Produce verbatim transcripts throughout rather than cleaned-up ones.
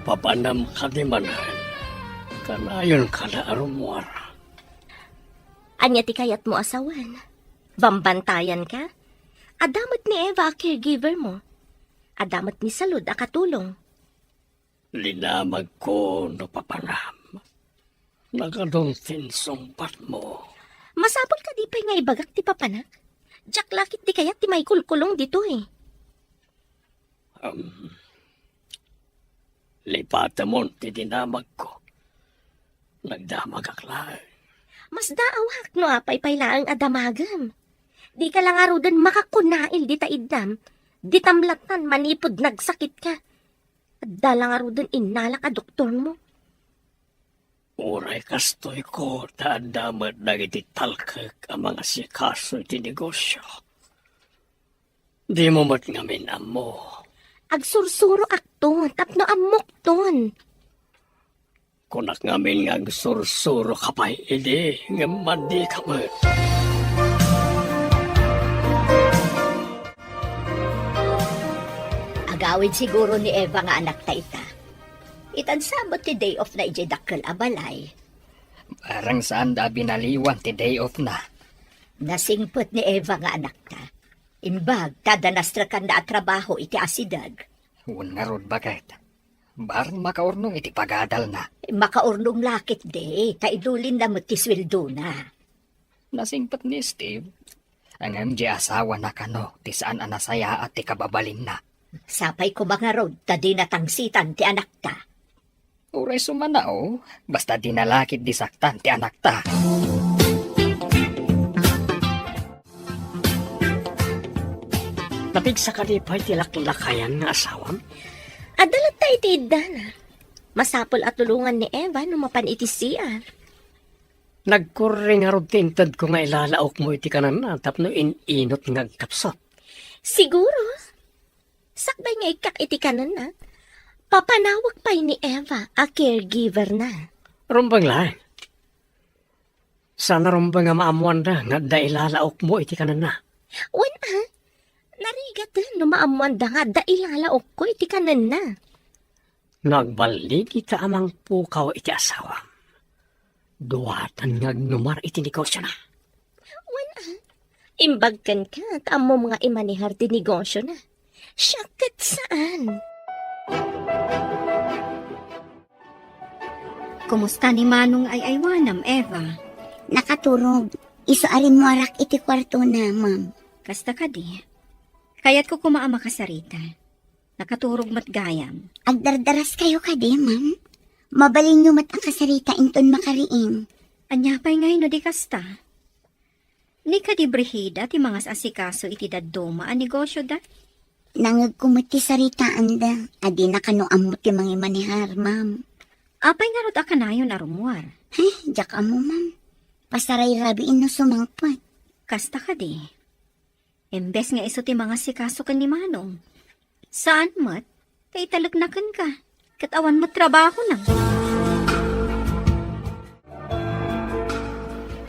Papanam kadi manen, kanayonka la a rummuar. Ania ti kayatmo a sawen? Bambantayan ka? Adda met ni Eva a caregiver mo. Adda met ni Salud a katulong. Linamagko no papanam. Nagadun ti insungbatmo. Masapul kadi pay nga ibagak ti papanak? Diak la ketdi kayat ti maikulkulong ditoy. Um, lipatemon ti dinamagko. Nagdamagak laeng. Masdaawak no apay pay laeng a damagem. Dika la ngaruden makakunail dita iddam. Ditam lattan manipud nagsakitka. Adda la ngaruden innalak a doktormo. Uray kastoyko ta adda met dagiti talkek a mangasikaso iti negosio. Dimo met ngamin ammo. Agsursuroakton tapno ammokton. Kunak ngamin nga agsursuroka pay idi ngem madika met. Agawid siguro ni Eva nga anakta ita. Itan sa met ti day off na idiay dakkel a balay. Parang saan da binaliwan ti day off na. Nasingpet ni Eva nga anakta. Imbag ta adda nastrekanna a trabaho iti asideg. Wen ngarud, baket. Barang makaurnong iti pagadalna. Makaurnong la ketdi, ta idulinna met ti sueldona. Nasingpet ni Steve. Ngem di asawana kano ti saan a nasayaat ti kababalinna. Sapay koma ngarud ta dina tangsitan ti anakta. Uray sumanaw, basta dina la ketdi saktan ti anakta. Napigsa kadi pay ti laklakayan nga asawam? Adda latta iti iddana. Masapul a tulongan ni Eva no mapan iti C R. Nagkurri ngarud ti intedko nga ilalaokmo iti kanenna tapno in-inut nga agkapsut. Siguro. Sakbay nga ikkak iti kanenna, papanawak pay ni Eva a caregiver na. Rumbeng laeng. Saan a rumbeng a maammoanda nga adda ilalaokmo iti kanenna? Wen a, narigaten no maammoanda nga adda ilalaokko iti kanenna. No agballigi ta a mangpukaw iti asawam, duatan nga agnumar iti negosiona. Wen a, imbag kenka ta ammom nga imanehar ti negosiona. Siak ket saan. Kumusta ni Manong nga ay-aywanam, Eva? Nakaturog. Isu a rimmuarak iti kuartona, ma'am. Kasta kadi. Kayatko koma a makasarita. Nakaturog met gayam. Agdardaraskayo kadi, ma'am? Mabalinyo met a kasarita inton makariing. Ania pay ngay no di kasta? Ni kadi Brigida ti mangas-asikaso iti dadduma a negosioda? Nangegko met ti saritaanda, a dina kano ammo ti mangimanehar, ma'am. Apay ngarud a kanayon a rummuar? Ay, diak ammo, ma'am. Pasarayrabiin no sumangpet. Kasta kadi. Imbes nga isu ti mangasikaso ken ni Manong. Saan met, ta italekna kenka, ket awan met trabahona.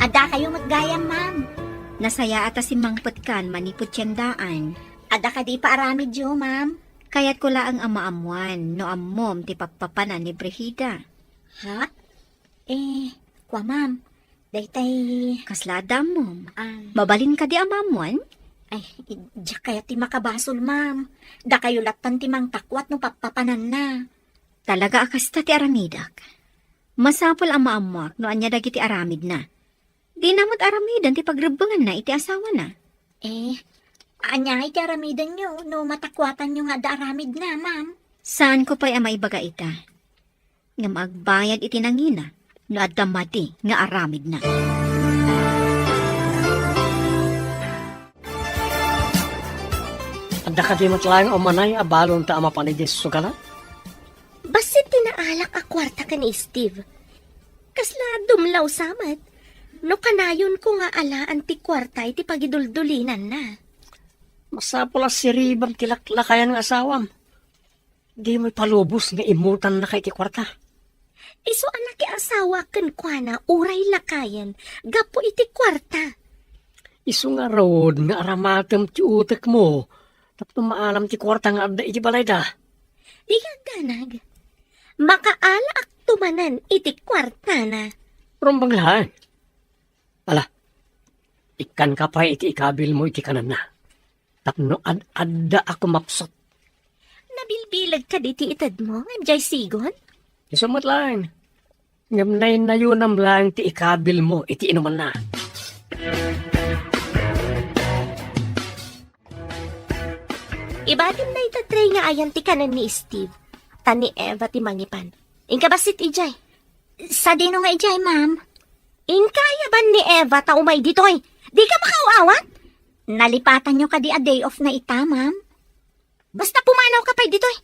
Addakayo met gayam, ma'am. Nasayaat a simmangpetkan manipud tiendaan. Adda kadi paaramidyo, ma'am? Kayatko laeng a maammoan no ammom ti pappapanan ni Brigida. Ha? Eh, kua, ma'am. Daytay. Kasla adda ammom? Ah. Mabalin kadi a maammoan? Ay, diak kayat ti makabasol, ma'am. Dakayo lattan ti mangtakuat no pappapananna. Talaga a kasta ti aramidek. Masapul a maammoak no ania dagiti aramidna. Dina met aramiden ti pagrebbenganna iti asawana. Eh, ania iti aramidenyo no matakuatanyo nga adda aramidna, ma'am? Saanko pay a maibaga ita. Ngem agbayad iti nangina no adda madi nga aramidna. Adda kadi met laeng umanay a balonta a mapan idiay sugalan? Bassit ti naalak a kuarta ken ni Steve. Kasla dumlaw sa met no kanayonko nga alaan ti kuarta iti pagiduldulinanna. Masapul a siribam ti laklakayan nga asawam. Dimo ipalubos nga immutannaka iti kuarta. Isu a nakiasawa kenkuana uray lakayen gapu iti kuarta. Isu ngarud nga aramatem ti utekmo tapno maalam ti kuarta nga adda iti balayda. Dika agdanag. Makaalaak to manen iti kuartana. Rumbeng laeng. Ala, ikkanka pay iti ikabilmo iti kanenna. Tapno ad-adda a kumapsut. Nabilbileg kadi ti itedmo, ngem jay sigon? Isu met laeng. Ngem naynayonam laeng ti ikabilmo iti inumanna. Ibatim dayta tray nga ayan ti kanen ni Steve, ta ni Eva ti mangipan. Inka bassit idiay. Sadino nga idiay, ma'am? Inka ayaban ni Eva ta umay ditoy. Dika makaaw-awat? Nalipatanyo kadi a day off na ita, ma'am? Basta pumanawka pay ditoy.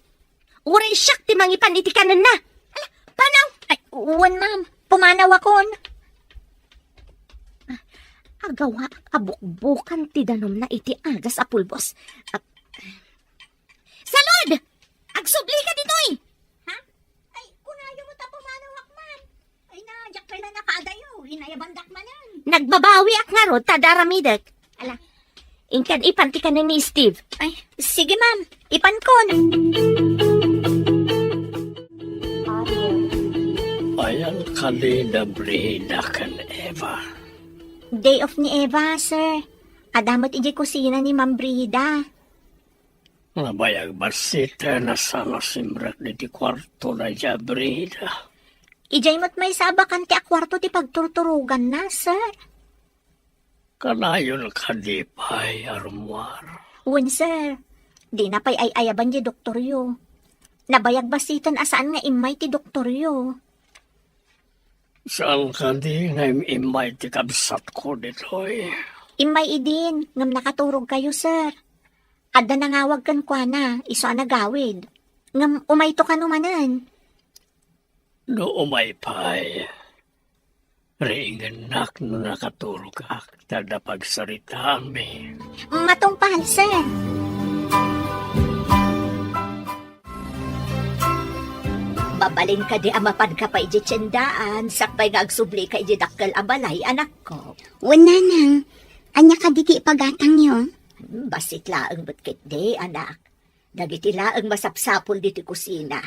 Uray siak ti mangipan iti kanenna. Ala, panaw! Ay, wen, ma'am. Pumanawakon. Ah, agawaak a bukbukan ti danumna iti agas a pulbos. Ah, Salud! Agsublika ditoy! Ha? Ay, kunayo met a pumanawak, ma'am. Ay na, diak pay la nakaadayo. Inayabandak manen. Nagbabawiak ngarud ta adda aramidek. Ala, inka ipan ti kanen ni Steve. Ay, sige, ma'am. Ipankon. Ayan kadi da Brida ken Eva? Day off ni Eva, sir. Adda met idiay kusina ni Ma'am Brida. Nabayag bassit a saan a simrek ditoy kuarto da Brida. Idiay met maysa a bakante a kuarto ti pagturturoganna, sir. Kanayon kadi pay a rummuar? Wen, sir. Dina pay ay-ayaban ti doktoryo. Nabayag bassiten a saan nga immay ti doktoryo. Saan kadi nga im-immay ti kabsatko ditoy? Immay idin, ngem nakaturogkayo, sir. Adda nangawag kenkuana, isu a nagawid. Ngem umayto kano manen. No umay pay, riingennak no nakaturogak, ta adda pagsaritaami. Matungpal, sir. Mabalin kadi a mapanka pay idiay tiendaan, sakbay nga agsublika idiay dakkel a balay, anakko? Wen, nanang. Ania kadi ti ipagatangyo? Bassit laeng met ketdi, anak. Dagiti laeng masapsapul ditoy kusina.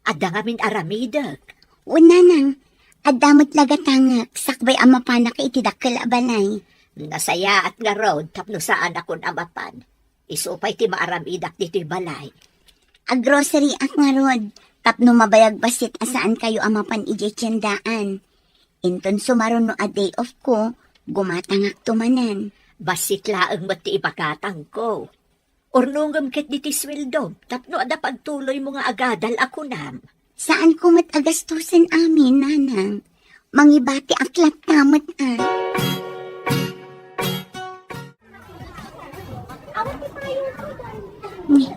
Adda ngamin aramidek. Wen, nanang, adda met la gatangek sakbay a mapanak iti dakkel a balay. Nasayaat ngarud tapno saanakon a mapan. Isu pay ti maaramidak ditoy balay. Agroseriak ngarud tapno mabayag bassit a saankayo a mapan idiay tiendaan. Inton sumaruno a day off ko, gumatangakto manen. Bassit laeng met ti ipagatangko. Urnongem ketdi ti sueldom tapno adda pagtuloymo nga agadal a kunam. Saanko met a gastusen amin, nanang. Mangibatiak latta met a. Ni,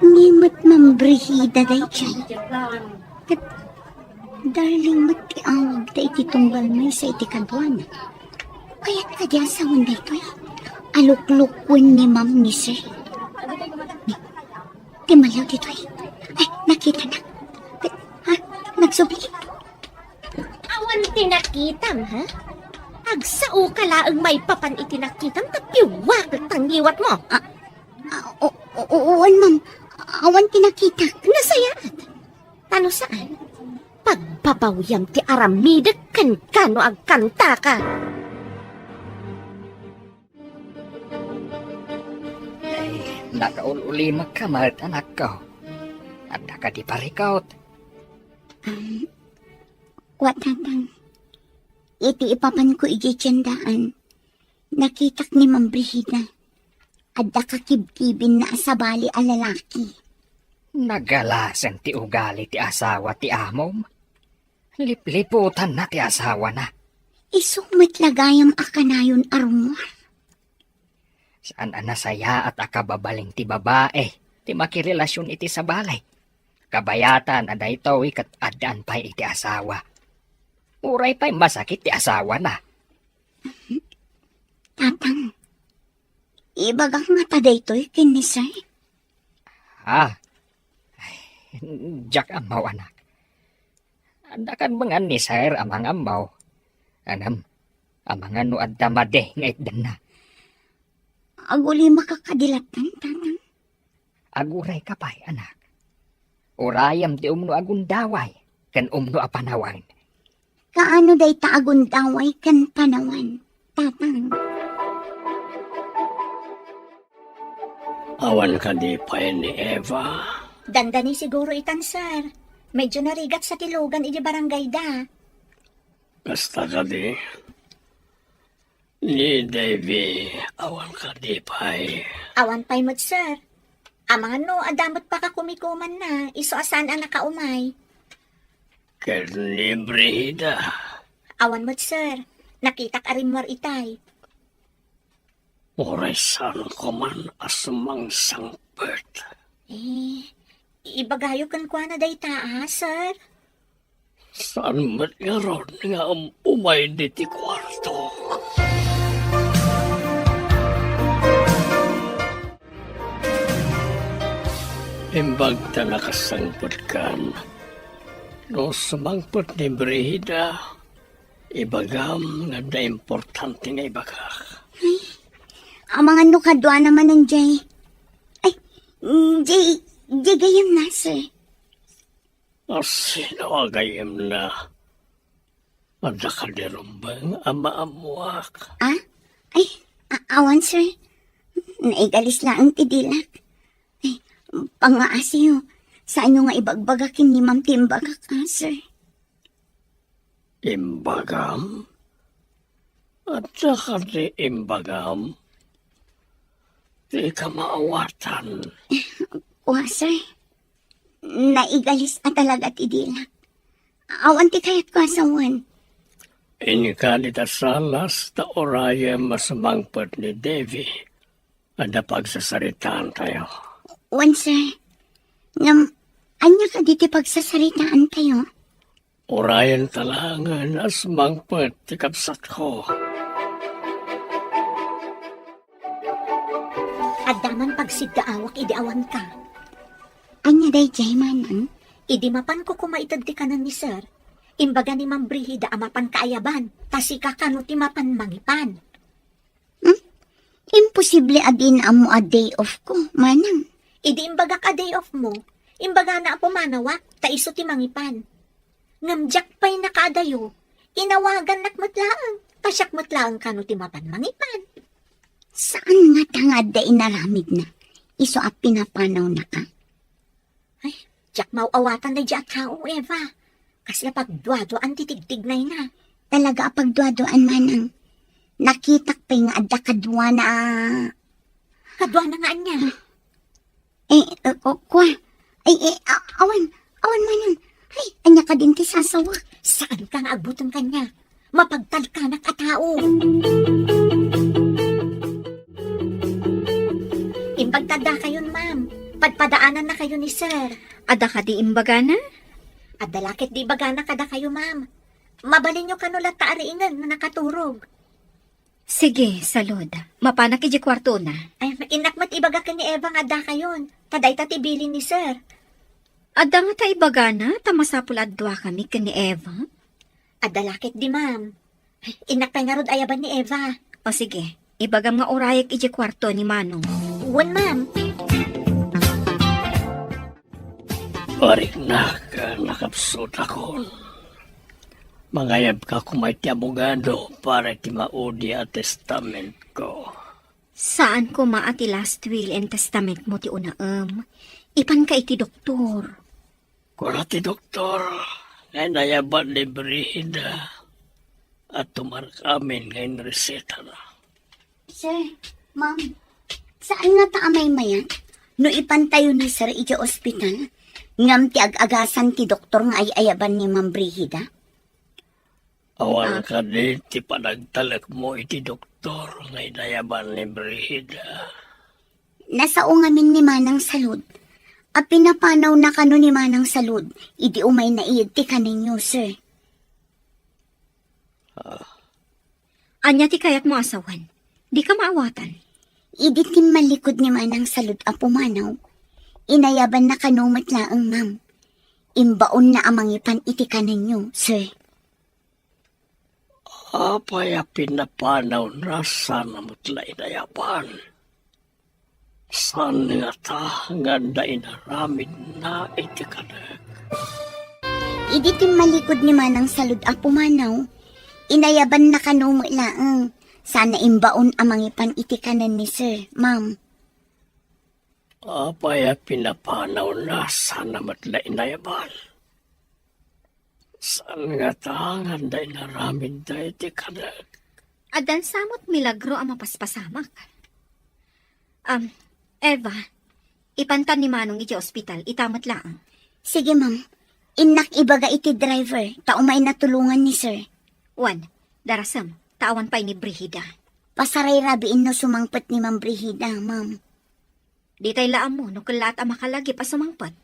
ni met Ma'am Brigida daydiay. Ket darling met ti awagda iti tunggal maysa iti kaduana. Kayat kadi a sawen daytoy? Aluklukwen ni Ma'am ni Sir. Ni, ti malaw ditoy. Ay, nakitanak. Ha? Nagsubli? Awan ti nakitam, ha? Agsaoka laeng maipapan iti nakitam ta piwakek ta ngiwatmo. Ah, ah, o, o, o, wen, ma'am. Awan ti nakitak. Nasayaat. Ta no saan, pagbabawiam ti aramidek kenka no agkantaka. Ay, nakaul-ulimekka met, anakko. Adda kadi parikut? Um, wa, Tatang. Iti ipapanko idiay tiendaan, nakitak ni Ma'am Brigida. Adda kakibkibinna a sabali a lalaki. Nagalasen ti ugali ti asawa ti amom. Lipliputanna ti asawana. Isu met la gayam a kanayon a rummuar. Saan a nasayaat a kababalin ti babae ti makirelasion iti sabali. Kabayatan a daytoy ket addaan pay iti asawa. Uray pay masakit ti asawana. Tatang, ibagak ngata daytoy ken ni Sir? Ah, ay, diak ammo, anak. Adda kadi met ni Sir a mangammo. Ngem, amangan no adda madi nga itdanna. Agulimaka kadi latta, Tatang? Agurayka pay, anak. Urayem ti umno a gundaway ken umno a panawen. Kaano dayta a gundaway ken panawen, Tatang? Awan kadi pay ni Eva? Dandani siguro itan, sir. Medyo narigat sa ti lugan idi barangayda. Kasta kadi? Ni Davy, awan kadi pay? Awan pay met, sir. Amangan no adda met pakakumikumanna, isu a saan a nakaumay. Ken ni Brigida? Awan met, sir. Nakitak a rimmuar itay. Uray saanko man a sumangsangpet. Eh, ibagayo kenkuana dayta, a, sir? Saan met ngarud nga um-, umay diti kuarto? Imbag ta nakasangpetkan, no sumangpet ni Brigida, ibagam nga adda importante nga ibagak. Ay, amangan no kaduana manen jay. Ay, jay, jay gayamna, sir. A, sino a gayamna? Adda kadi rumbeng a maammoak? Ah? Ay, a-, awan, sir. Naigalis laeng ti dilak. Ay, pangngaasiyo. Saanyo nga ibagbaga ken ni ma'am ti imbagak, ah, sir? Imbagam? Adda kadi imbagam? Dika maawatan. Wa, sir. Naigalis a talaga ti dilak. Awan ti kayatko a sawen. Inka dita salas ta urayem a sumangpet ni Davy. Adda pagsasaritaantayo. Wen, sir. Ngem, ania kadi ti pagsasaritaantayo? Urayenta laengen a sumangpet ti kabsatko. Adda man pagsiddaawak idi awanka. Ania daydiay, manang? Idi mapanko koma ited ti kanen ni sir, imbaga ni Ma'am Brigida a mapanka ayaban, ta sika kano ti mapan mangipan. Hmm? Imposible a dina ammo a day off ko, manang. Idi imbagak a day off mo, imbagana a pumanawak, ta isu ti mangipan. Ngem diak pay nakaadayo, inawagannak met laeng, ta siak met laeng kano ti mapan mangipan. Saan ngata nga adda inaramidna, isu a pinapanawnaka? Ay, diak maaw-awatan daydiay a tao, Eva. Kasla pagduaduaan ti tigtignayna. Talaga a pagduaduaan, manang. Nakitak pay nga adda kaduana a Kaduana nga ania? Eh, eh, o, kua. Ay, eh, a-, awan, awan, manang. Ay, ania kadin ti sasawak? Saanka nga agbuton kaniak? Mapagtalkanak a tao. Imbag ta addakayon, ma'am. Padpadaanannakayo ni sir. Adda kadi imbagana? Adda la ket di ibagana kadakayo, ma'am. Mabalinyo kano latta a riingen no nakaturog. Sige, salud. Mapanak idiay kuartona. Ay, innak met ibaga ken ni Eva nga addakayon. Ta dayta ti bilin ni sir. Adda ngata ibagana ta masapul a duakami ken ni Eva? Adda la ket di, ma'am. Innak pay ngarud ayaban ni Eva. O sige, ibagam nga urayek idiay kuarto ni Manong. Wen, ma'am. Pariknak, nakapsutakon. Mangayabka koma iti abogado para iti maudi a testamentko. Saan koma a ti last will and testament mo ti unaem. Ipanka iti doktor. Kuna ti doktor nga inayaban ni Brigida a tumarek amin nga inresetana. Sir, ma'am, saan ngata a maymayat no ipantayo ni sir idiay ospital ngem ti ag-agasan ti doktor nga ay-ayaban ni Ma'am Brigida? Awan kadi ti panagtalekmo iti doktor nga inayaban ni Brigida? Nasao ngamin ni Manang Salud a pinapanawna kano ni Manang Salud idi umayna iyed ti kanenyo, sir. Ah. Ania ti kayatmo a sawen? Dika maawatan. Idi timmallikud ni Manang Salud a pumanaw, inayabanna kano met laeng, ma'am. Imbaonna a mangipan iti kanenyo, sir. Apay a pinapanawna sana met la inayaban? Saan ngata nga adda inaramidna iti kadek? Idi timmalikod ni Manang Salud a pumanaw, inayabanna kano met laeng. Sana imbaon a mangipan iti kanen ni Sir, Ma'am. Apay a pinapanawna sana met la inayaban? Saan ngata nga adda inaramidda iti kadek? Addan sa met milagro a mapaspasamak. Am, Eva, ipantan ni Manong iti ospital, ita met laeng. Sige, ma'am. Innak ibaga iti driver, ta umayna tulongan ni Sir. Wen, darasem, ta awan pay ni Brigida. Pasarayrabiin no sumangpet ni Ma'am Brigida, ma'am. Ditay la ammo no kellaat a makalagip a sumangpet.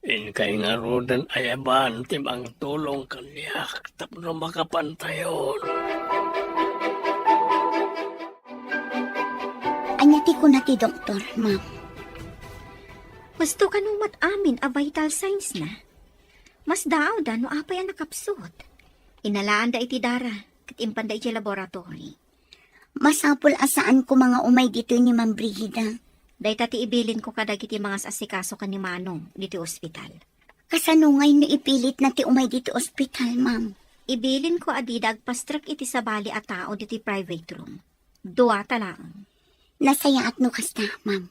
Inkay ngaruden a yaban ti mangtulong kaniak tapno makapantayon. Ania ti kuna ti doktor, ma'am? Husto kano met amin a vital signs na. Masdaawda no apay a nakapsut. Inalaanda iti dara, ket impanda iti laboratory. Masapul a saan koma nga umay ditoy ni Ma'am Brigida. Dayta ti ibilinko kadagiti mangas-asikaso ken ni Manong ditoy ospital. Kasano ngay no ipilitna ti umay ditoy ospital, ma'am? Ibilinko a dida agpastrek iti sabali a tao ditoy private room. Duata laeng. Nasayaat no kasta, ma'am.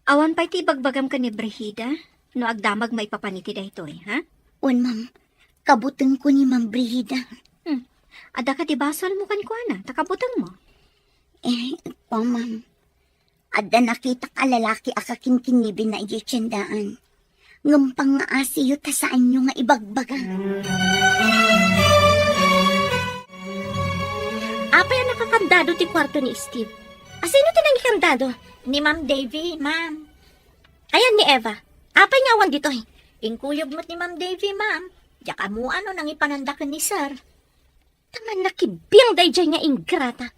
Awan pay ti ibagbagam ken ni Brigida no agdamag maipapan iti daytoy, ha? Wen, ma'am. Kabutengko ni Ma'am Brigida. Hmm. Adda kadi basolmo kenkuana, ta kabutengmo? Eh, kua, ma'am. Adda nakitak a lalaki a kakinkinnibenna idiay tiendaan. Ngem pangngaasiyo ta saanyo nga ibagbaga. Apay a nakakandado ti kuarto ni Steve? Asino ti nangikandado? Ni Ma'am Davy, ma'am. Ayan ni Eva. Apay nga awan ditoy? Inkuyog met ni Ma'am Davy, ma'am. Diak ammoan no nangipananda ken ni Sir. Ta mannakibbiang daydiay nga ingrata.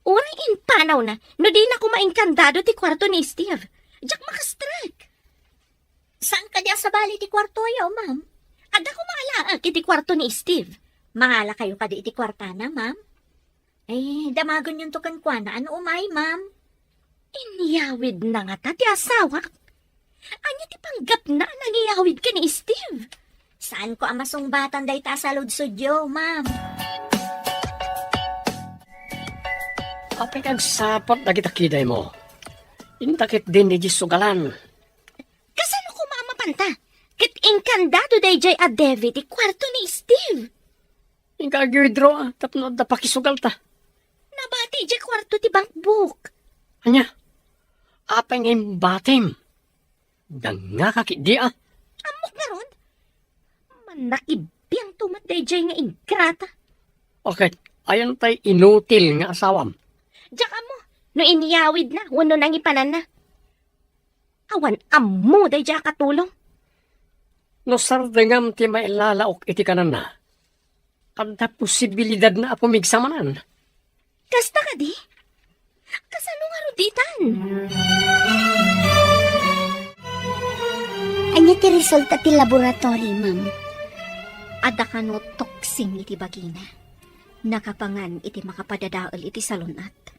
Uray impanawna no dina koma inkandado ti kuarto ni Steve. Diak makastrek. Saan kadi a sabali ti kuartoyo, ma'am? Adda koma alaek iti kuarto ni Steve. Mangalakayo kadi iti kuartana, ma'am? Eh, damagenyonto kenkuana a no umay, ma'am. Inyawidna ngata ti asawak? Ania ti panggepna a nangiyawid ken ni Steve? Saanko a masungbatan dayta a saludsodyo, ma'am. Apay nga agsaput dagita kidaymo? Inta ketdin idiay sugalan. Kasano koma a mapanta? Ket inkandado daydiay a Davy ti kuarto ni Steve. Inka agwidro, ah, tapno adda pakisugalta. Nabati idiay kuarto ti bankbook. Ania? Apay nga imbatim? Dangngaka ketdi, ah. Ammok ngarud. Mannakibbiangto met daydiay nga ingrata. Ket, ayan tay inutil nga asawam? Diak ammo no inyawidna wenno nangipananna. Awan ammo daydiay a katulong. No sardengam ti mailalaok iti kanenna, adda posibilidadna a pumigsa manen. Kasta kadi? Kasano ngarud ditan? Ania ti resulta ti laboratory, ma'am? Adda kano toxin iti bagina. Nakapangan iti makapadadael iti salun-at.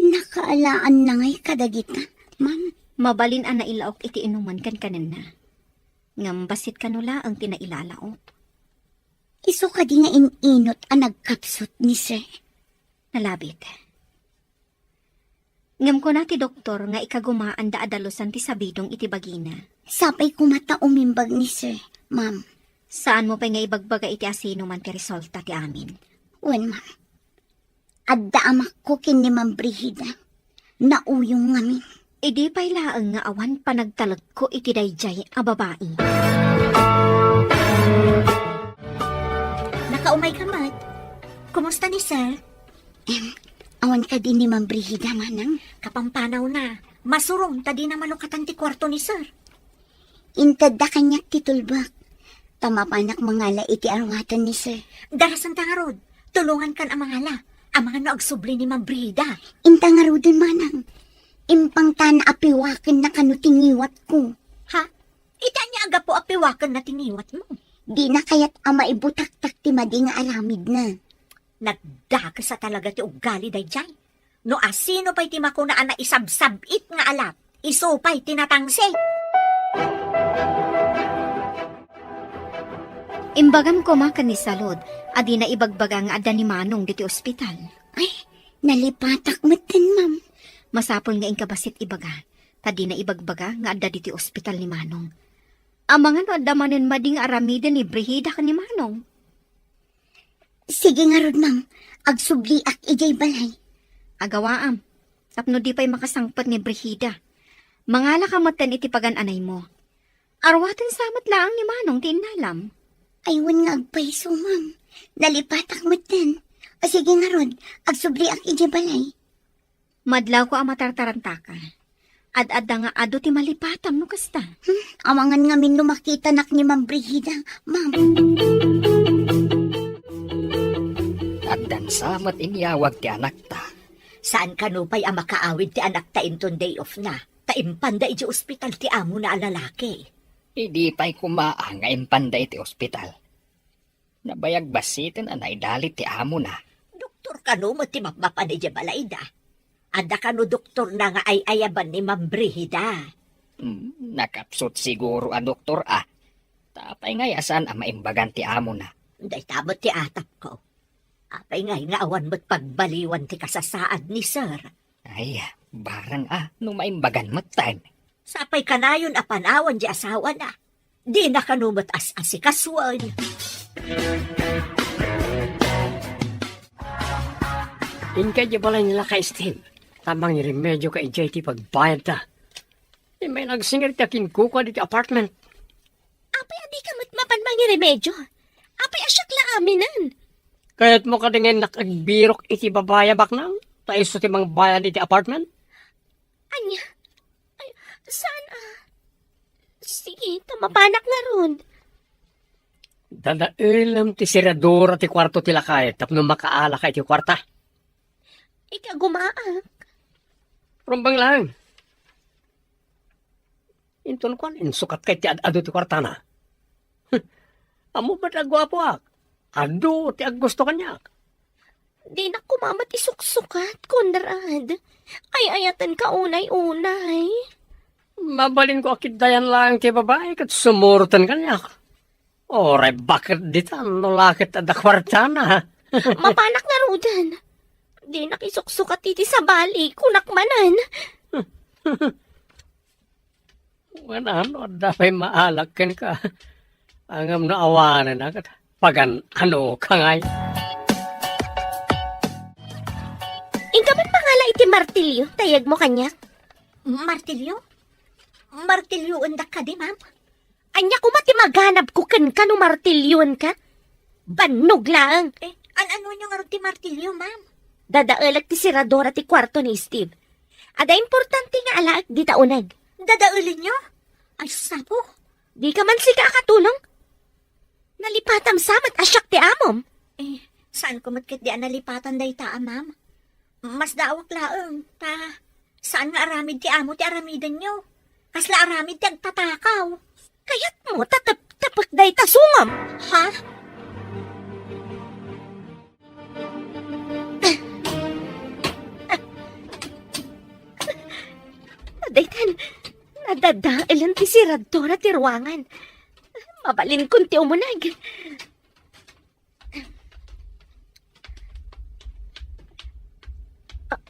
Nakaalaanna ngay kadagita, ma'am? Mabalin a nailaok iti inuman ken kanenna. Ngem bassit kano laeng ti nailalaok. Isu kadi nga in-inut a nagkapsut ni Sir? Nalabit. Ngem kuna ti doktor nga ikagumaanda a dalusan ti sabidong iti bagina. Sapay koma ta umimbag ni Sir, ma'am. Saanmo pay nga ibagbaga iti asinoman ti resulta ti amin. Wen, ma'am. Adda amakko ken ni Ma'am Brigida. Nauyong ngamin. Idi pay laeng nga awan panagtalekko iti daydiay a babai. Nakaumayka met. Kumusta ni Sir? Em, awan kadi ni Ma'am Brigida, manang? Kapampanawna. Masurong ta dina malukatan ti kuarto ni Sir. Intedda kaniak ti tulbek. Ta mapanak mangala iti aruaten ni Sir. Darasenta ngarud. Tulongankan a mangala. Amangan no agsubli ni Ma'am Brigida. Inta ngaruden, manang. Impangtana a piwakenna kano ti ngiwatko. Ha? Iti ania a gapu a piwakenna ti ngiwatmo? Dina kayat a maibutaktak ti madi nga aramidna. Nagdakes a talaga ti ugali daydiay. No asino pay ti makuna a naisabsab-it nga alat, isu pay ti natangsit. Imbagam koma ken ni Salud a dina ibagbaga nga adda ni Manong ditoy ospital. Ay, nalipatak metten, ma'am. Masapul nga inka bassit ibaga, ta dina ibagbaga nga adda ditoy ospital ni Manong. Amangan no adda manen madi nga aramiden ni Brigida ken ni Manong. Sige ngarud, ma'am. Agsubliak idiay balay. Agawaam, tapno di pay makasangpet ni Brigida. Mangalaka metten iti pagan-anaymo. Aruaten sa met laeng ni Manong ti innalam. Ay, wen nga agpayso, ma'am. Nalipatak metten. O sige ngarud, agsubliak idiay balay. Madlawko a matartarantaka. Ad-adda nga adu ti malipatam no kasta. Hmm, amangan ngamin no makitanak ni Ma'am Brigida, ma'am. Addan sa met inyawag ti anakta. Saan kano pay a makaawid ti anakta inton day off na, ta impanda iti ospital ti amona a lalaki. Idi pay koma nga impanda iti ospital. Nabayag bassiten a naidalit ti amona. Doktor kano met ti mapmapan idiay balayda? Adda kano doktorna nga ay-ayaban ni Ma'am Brigida? Hmm, nakapsut siguro a doktor a. Ta apay ngay a saan a maimbagan ti amona? Dayta met ti atapko. Apay ngay nga awan met pagbaliwan ti kasasaad ni Sir? Ay, barang a, no maimbagan metten. Sapay kanayon a panawan di asawana. Dina kano met as-asikasuen. Inka idiay balay ni Lakay Steve. Ta mangiremedioka idiay ti pagbayadta. Immay nagsinger ti akinkukuad iti apartment. Apay a dika met mapan mangiremedio? Apay a siak la aminen? Kayatmo kadi nga innak agbirok iti babai a baknang? Ta isu ti mangbayad iti apartment? Ania? Ay, saan a? Sige, ta mapanak ngarud. Dadaelem ti seradura ti kuarto ti lakay tapno makaalaka iti kuarta. Ikagumaak. Rumbeng laeng. Inton kuan, insukatka iti ad-adu ti kuartana. Ammom met a guapoak. Adu ti aggusto kaniak. Dinak koma met isuksukat, Conrad. Ay-ayatenka unay-unay. Mabalinko a ketdian laeng ti babai ket sumuroten kaniak. Uray baket ditan no la ket adda kuartana. Mapanak ngaruden. Dinak isuksukat iti sabali, kunak manen. Wen, ano, adda pay maalak kenka. Ngem no awanen a ket pagan-anoka ngay. Inka man mangala iti martilyo, ta iyegmo kaniak. Martilyo? Martilyoendak kadi, ma'am? Ania koma ti maganabko kenka no martilyoenka? Bannog laeng. Eh, an-anonyo ngarud ti martilyo, ma'am? Dadaelek ti seradura ti kuarto ni Steve. Adda importante nga alaek dita uneg. Dadaelenyo? Ay, sus, Apo. Dika man sika a katulong? Nalipatam sa met a siak ti amom. Eh, saanko met ketdi a nalipatan dayta a, ma'am. Masdaawak laeng, ta saan nga aramid ti amo ti aramidenyo. Kasla aramid ti agtatakaw. Kayatmo ta tep-, tepek dayta sungom? Ha? Daytan, nadadaelen ti seradura ti ruangan. Mabalinkon ti umuneg. Ah,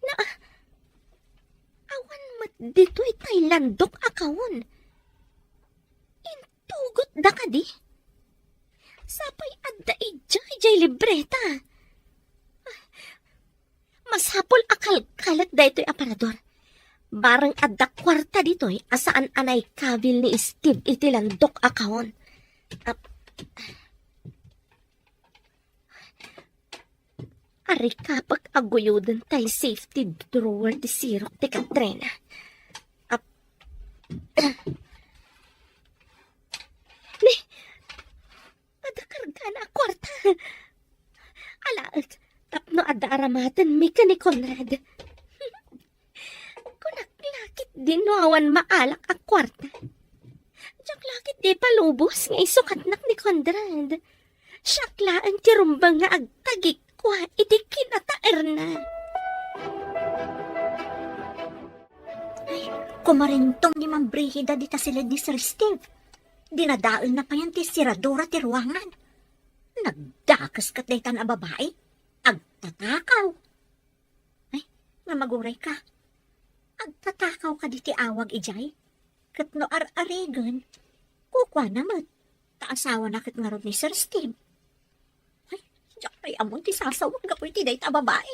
na, awan met ditoy tay landok a kawon. Intugotda kadi? Sapay adda idiay, idiay libreta. Masapul a kalkalek daytoy aparador. Bareng adda kuarta ditoy a saan a naikabil ni Steve iti landok a kawon. Ap-, Arikapek a guyoden tay safety drawer ti sirok ti Katrina. Ap-, Ni, adda kargana a kuarta. Alaek, tapno adda aramatenmi ken ni Conrad. Kunak la ketdi no awan maalak a kuarta. Diak la ketdi ipalubos nga isukatnak ni Conrad. Siak laeng ti rumbeng nga agtagikua iti kinataerna. Kumarintong ni Ma'am Brigida dita siled ni Sir Steve. Dinadaelna payen ti siradura ti ruangan. Nagdakes ket daytan a babai. Agtatakaw. Ay, nga maguray ka. Agtatakaw kadi ti awag idiay? Ket no ar-aregen, kukuana met, ta asawana ket ngarud ni Sir Steve. Ay, diak pay ammon ti sasawag gapu iti dayta a babai.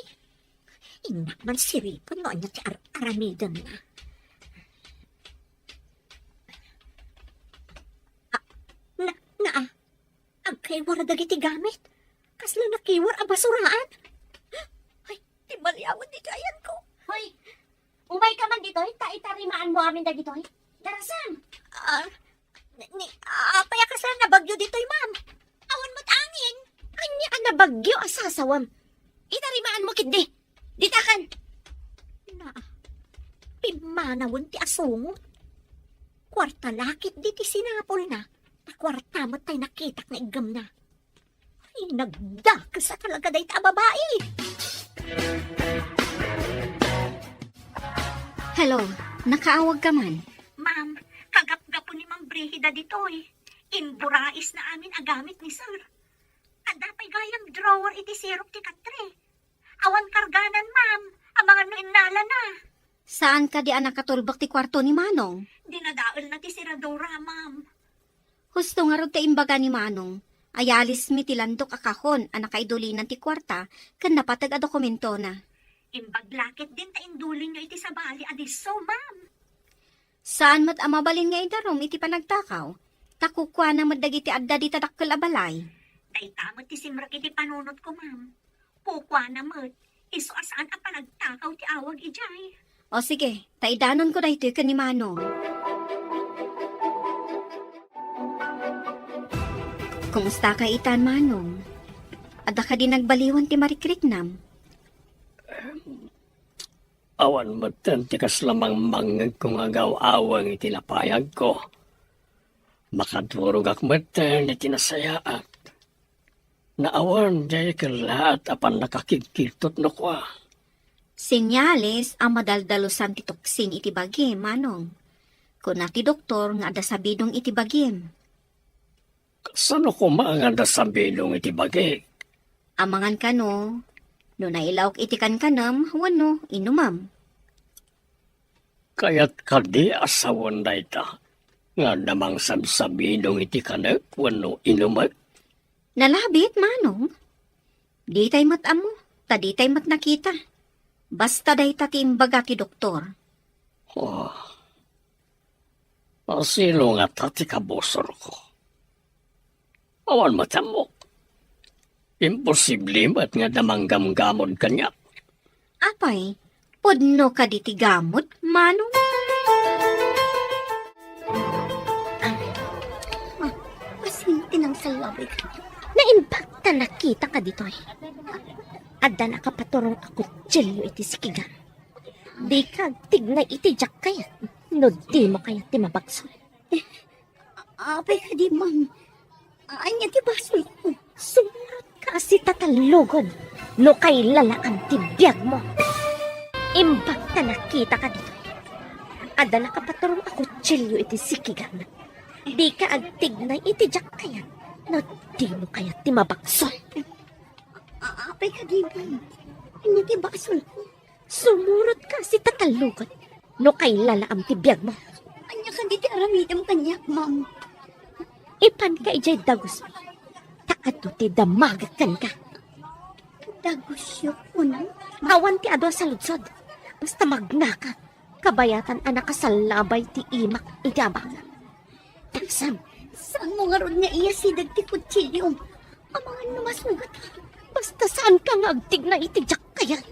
Innak man siripon no ania ti ar-aramidenna. Ah, na, na, ah. Agkaywar dagiti gamit. Kasla nakiwar a basuraan. Ay, ti maliawan ditoy ayanko. Hoy, umay ka man ditoy, ta itarimaanmo amin dagitoy. Darasam! Ah, ni, ni, apay a kasla nabagyo ditoy, ma'am? Awan met angin. Ania a nabagyo a sasawam? Itarimaanmo ketdi. Ditakan! Na, pimmanawen ti asungot. Kuarta la ketdi ti sinapulna, ta kuarta met tay nakitak nga iggemna. Ay, nagdakes a talaga dayta a babai! Hello, nakaawag ka man? Ma'am, kagapgapo ni Ma'am Brigida ditoy. Imburaisna amin a gamit ni Sir. Adda pay gayam drawer iti sirok ti katre. Awan karganan, ma'am. Amangan no innalana. Saan kadi a nakatulbek ti kuarto ni Manong? Dinadaelna ti siradura, ma'am. Husto ngarud ti imbaga ni Manong. Ayalismi ti landok a kahon a nakaidulinan ti kuarta ken napateg a dokumentona. Imbag la ketdin ta indulinyo iti sabali a disso, ma'am. Saan met a mabalin nga idarum iti panagtakaw, ta kukuana met dagiti adda dita dakkel a balay. Dayta met ti simrek iti panunotko, ma'am. Kukuana met, isu a saan a panagtakaw ti awag idiay. O sige, ta idanonko daytoy ken ni Manong. Kumusta ka itan, Manong? Adda kadi nagbaliwan ti marikriknam? Awan metten ti kasla mangmangngegko nga agaw-aweng iti napayagko. Makaturogak metten iti nasayaat. Naawan diay kellaat a pannakakigkiltot no kua. Senyales a madaldalusan ti tuksin iti bagim, Manong. Kuna ti doktor nga adda sabidong iti bagim. Kasano koma nga adda sabidong iti bagik? Amangan kano, no nailawek iti kankanem wenno inumem. Kayat kadi a sawen dayta nga adda mangsabsabidong iti kanek wenno inumek? Nalabit, Manong. Ditay met ammo, ta ditay met nakita. Basta dayta ti imbaga ti doktor. Oh. Asino ngata ti kabusorko? Awan met ammok. Imposible met nga adda manggamgamod kaniak. Apay, pudno kadi ti gamod, Manong? Ah, ah, asin ti nangsallabay. Naimbag ta nakita ka ditoy. Adda nakapaturong a kutsilio iti sikigan. Dika agtignay iti diak kayat, no dimo kayat ti mabagso. Eh, apay kadi, ma'am? Ania ti basolko? Sumurot ka a sitatallugod no kailalaam ti biagmo. Imbag ta nakita ka ditoy. Adda nakapaturong a kutsilio iti sikigan. Dika agtignay iti diak kayat, no dimo kayat ti mabagso. A-, apay kadi, ma'am? Ania ti basolko? Sumurot ka a sitatallugod no kailalaam ti biagmo. Ania kadi ti aramidem kaniak, ma'am? Ipanka idiay dagusmi, ta adu ti damagek kenka. Dagusyo, kunam? Awan ti adu a saludsod. Basta magnaka, kabayatan a nakasallabay ti imak iti abak. Tangsam. Saanmo ngarud nga iyasideg ti kutsilyom? Amangan no masugat. Basta saanka nga agtignay iti diak kayat.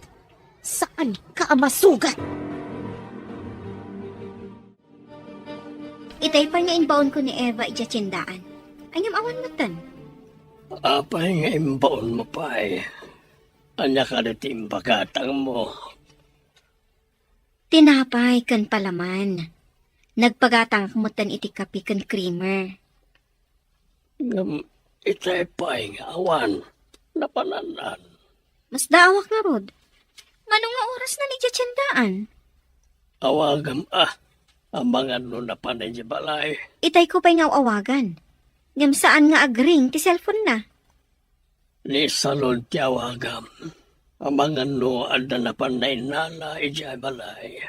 Saanka a masugat. Itay pay nga imbaonko ni Eva idiay tiendaan. Aniam awan metten? Apay nga imbaonmo pay? Ania kadi ti impagatangmo? Tinapay ken palaman. Nagpagatangak metten iti kape ken creamer. Ngem itay pay nga awan napanan-an. Masdaawak ngarud. Mano nga oras na ni tiendaan? Awagam a. Amangan no napan idiay balay. Itayko pay nga aw-awagan. Ngem saan nga agring ti cellphone-na. Ni Salud ti awagam. Amangan no adda napan nga innala idiay balay.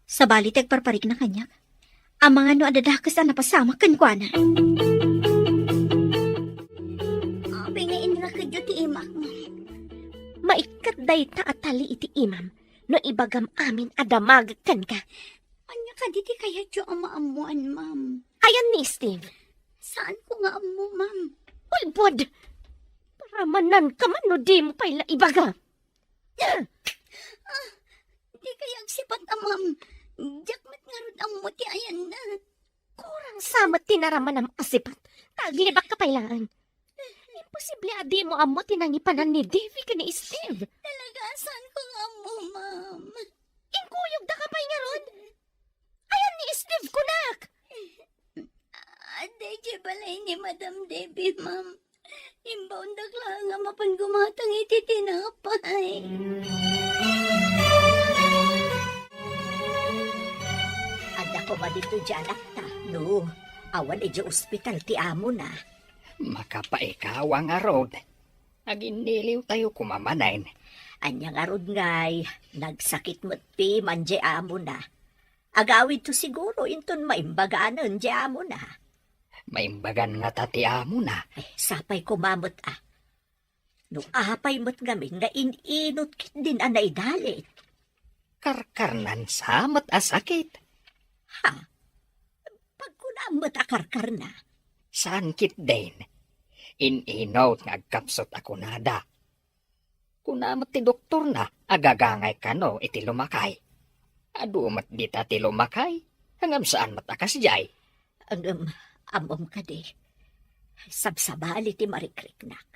Sabali ti agparparikna kaniak. Amangan no adda dakes a napasamak kenkuana. Apay nga inrakedyo ti imak, Ma'am? Maikkat dayta a tali iti imam no ibagam amin a damagek kenka. Ania kadi ti kayatyo a maammoan, Ma'am? Ayan ni Steve. Saanko nga ammo, Ma'am. Ulbod! Paramananka man no dimo pay la ibaga. Ah! Dikay agsipat a, Ma'am. Diak met ngarud ammo ti ayanna. Kurang sa met ti naramanam a sipat. Taglibakka pay laeng. Imposible a dimo ammo ti nangipanan ni Davy ken ni Steve. Talaga, saanko nga ammo, Ma'am. Inkuyogdaka pay ngarud? Ayan ni Steve kunak! Adda idiay balay ni Madam Debbie, Ma'am. Imbaondak laeng a mapan gumatang iti tinapay. Adda koma ditoy diay anakta, no awan idiay ospital ti amona. Makapaikaw a ngarud. Aginniliwtayo koma manen. Ania ngarud ngay, nagsakit met ti man diay amona. Agawidto siguro inton maimbaganen diay amona. Maimbagan ngata ti amona. Ay, sapay koma met a. No apay met ngamin nga in-inut ketdin a naidalit. Karkarnan sa met a sakit. Ha? Pagkunam met a karkarna. Saan ketdin. In-inut nga agkapsut a kunada. Kuna met ti doktorna a gagangay kano iti lumakay. Adu met dita ti lumakay, ngem saan met a kasdiay. Ngem, ammom kadi, sabsabali ti marikriknak.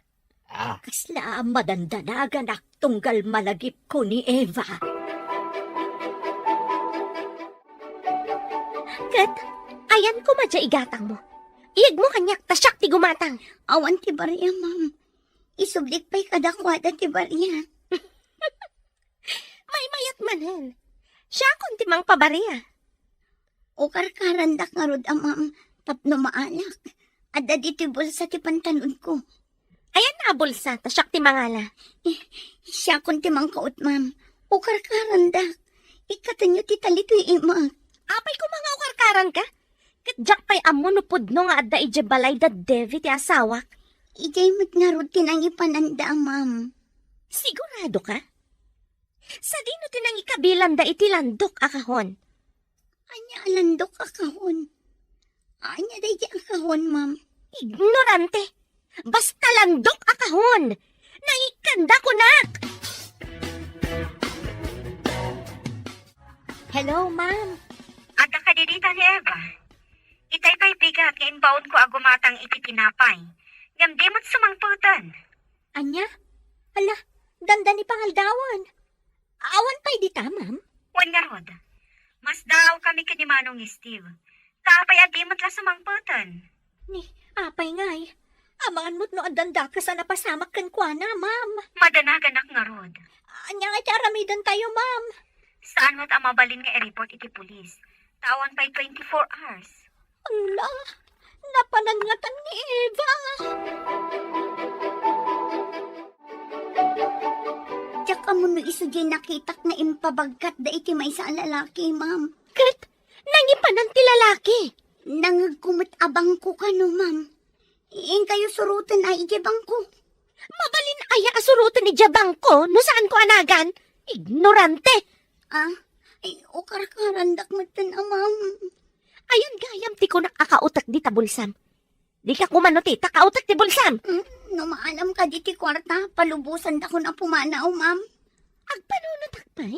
Ah. Kasla madandanaganak tunggal malagipko ni Eva. Ket, ayan koma diay igatangmo. Iyegmo kaniak ta siak ti gumatang. Awan ti baria, Ma'am. Isublik pay kadakuada ti baria. Maymayat manen. Siakon ti mangpabaria. O karkarandak ngarud a, Ma'am, tapno maalak. Adda ditoy bulsa ti pantalonko. Ayan a bulsa, ta siak ti mangala. Eh, siakon ti mangkaut, Ma'am. O karkarandak. Ikkatenyo ti tali toy imak. Apay koma nga o karkaranka? Ket diak pay ammo no pudno nga adda idiay balay da Devi ti asawak. Idiay met ngarud ti nangipananda, Ma'am. Sigurado ka? Sadino ti nangikabilanda iti landok a kahon? Ania a landok a kahon? Ania daydi a kahon, Ma'am? Ignorante! Basta landok a kahon! Nangikkanda kunak! Hello, ma'am. Adda kadi dita ni Eva? Itay pay bigat nga imbaonko a gumatang iti tinapay. Ngem di met sumangpeten. Ania? Ala, dandani pangaldawen. Awan pay dita, ma'am? Wen ngarud. Masdaawkami ken ni Manong Steve. Ta apay a di met la sumangpeten? Ni, apay ngay? Amangan met no addan dakes a napasamak kenkuana, ma'am. Madanaganak ngarud. Ania ngay ti aramidentayo, ma'am? Saan met a mabalin nga i-report iti pulis. Ta awan pay twenty-four hours. Ala, napanan ngatan ni Eva. Diak ammo no isu diay nakitak nga impabagkatda iti maysa a lalaki, ma'am. Ket nangipanan ti lalaki? Nangegko met a bangko kano, ma'am. Inkayo suroten a idiay bangko. Mabalin aya a suroten idiay bangko no saanko a nagan? Ignorante! Ah, ay, o karkarandak metten a, ma'am. Ayan gayam ti kunak a kautek dita bulsam. Dika koma no ti ta kautek ti bulsam. Mm, no maalam kadi ti kuarta, palubosandakon a pumanaw, ma'am. Agpanunotak pay?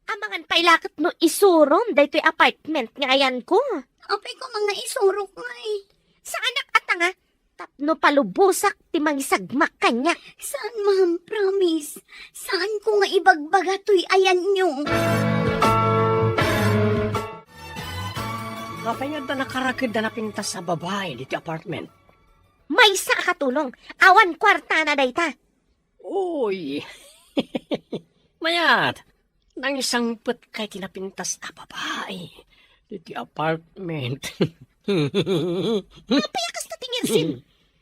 Amangan pay la ket no isurom daytoy apartment nga ayanko. Apay koma nga isurok ngay? Saanak a tanga, tapno palubosak ti mangisagmak kaniak. Saan, ma'am, promise. Saanko nga ibagbaga toy ayanyo. Apay nga adda nakarakedda napintas a babai ditoy apartment? Maysa a katulong, awan kuartana dayta. Uy! Mayat, nangisangpetkay ti napintas a babai. Iti apartment. Apay a kasta ti ngirsim?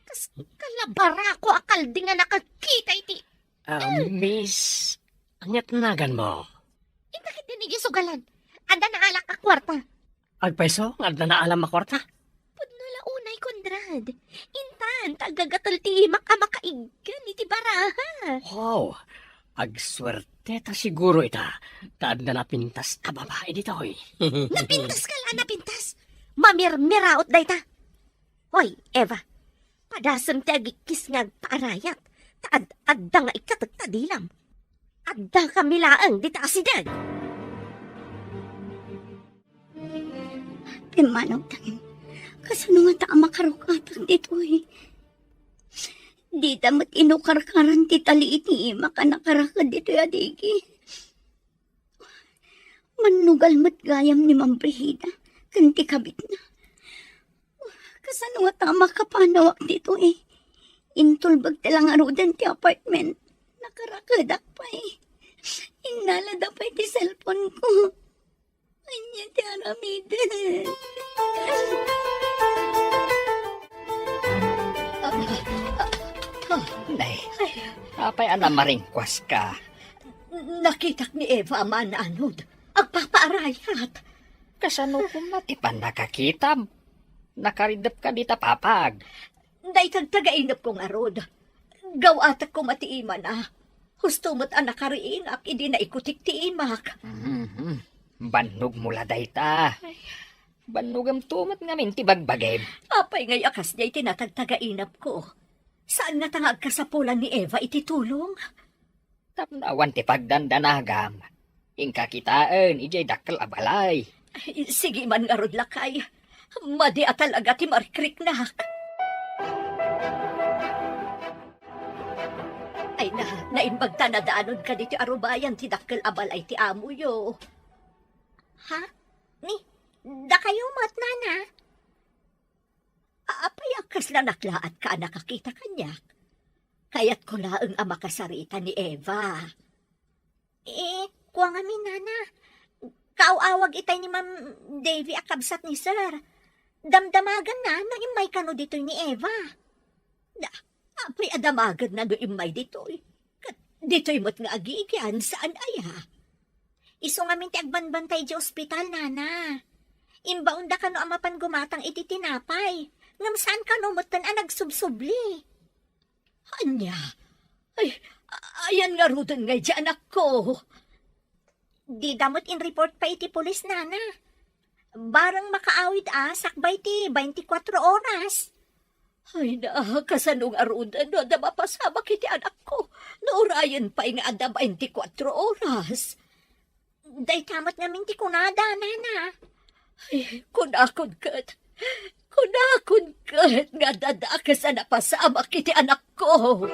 Kas kalabarako a kaldi nga nakakita iti Ah, miss, ania ti naganmo? Inta ket din isugalan. Adda naalak a kuarta. Agpayso nga adda naalam a kuarta? Pudno la unay, Conrad. Intan, ta aggagatol ti imak a makaiggan iti baraha. Oh, agsuerte ta siguro ita, ta adda napintas a babae ditoy. Napintas ka la, napintas? Mamirmiraot dayta. Hoy, Eva, padasem ti agikkis nga agpaarayat, ta ad-, adda nga ikkatek ta dilam. Adda kami laeng dita asideg. Pimmanawtan, kasano ngata a makarukatak ditoy? Dida met inukarkaran ti tali iti imak a nakaraked ditoy a digi. Mannugal met gayam ni Ma'am Brigida ken ti kabitna. Kasano ngata a makapanawak ditoy? Intulbek ti la ngaruden ti apartment. Nakarakedak pay. Innalada pay ti cellphone ko. Ania ti aramiden? Nay, apay a namaringkuaska? Nakitak ni Eva a mananod. Agpapaarayat. Kasano koma ti pannakakitam? Nakaridepka dita papag. Dayta ti tagainepko ngarud. Gaw-atek koma ti imana. Husto met a nakariinak idi naikutik ti imak. Mhm. Bannogmo la dayta. Bannogemto met ngamin ti bagbagim. Apay ngay a kasdiay ti natagtagainepko? Saan ngata nga agkasapulan ni Eva iti tulong? Tapno awan ti pagdandanagam, inka kitaen idiay dakkel a balay. Ay, sige man ngarud, lakay. Madi a talaga ti marikriknak. Ay na, naimbag ta nadaanonka ditoy arubayan ti dakkel a balay ti amoyo. Ha? Ni, dakayo met, nana? Apay a kasla naklaatka a nakakita kaniak? Kayatko laeng a makasarita ni Eva. Eh, kua ngamin, nana. Kaaw-awag itay ni Ma'am Davy a kabsat ni Sir. Damdamaganna no immay kano ditoy ni Eva. Da, apay a damaganna no immay ditoy? Ket ditoy met nga agigian, saan aya? Isu ngamin ti agbanbantay idiay ospital, nana. Imbaonda kano a mapan gumatang iti tinapay. Ngem saan kano metten a nagsubsubli. Ania? Ay, ayan ngaruden ngay ti anakko. Dida met in-report pay iti pulis, nana. Bareng makaawid a sakbay ti twenty-four oras. Ay na, kasano ngaruden no adda mapasamak iti anakko? No urayen pay nga adda twenty-four oras. Dayta met ngamin ti kunada, nana. Ay, kunakon ket, kunakon ket nga dadakes a napasamak iti anakko.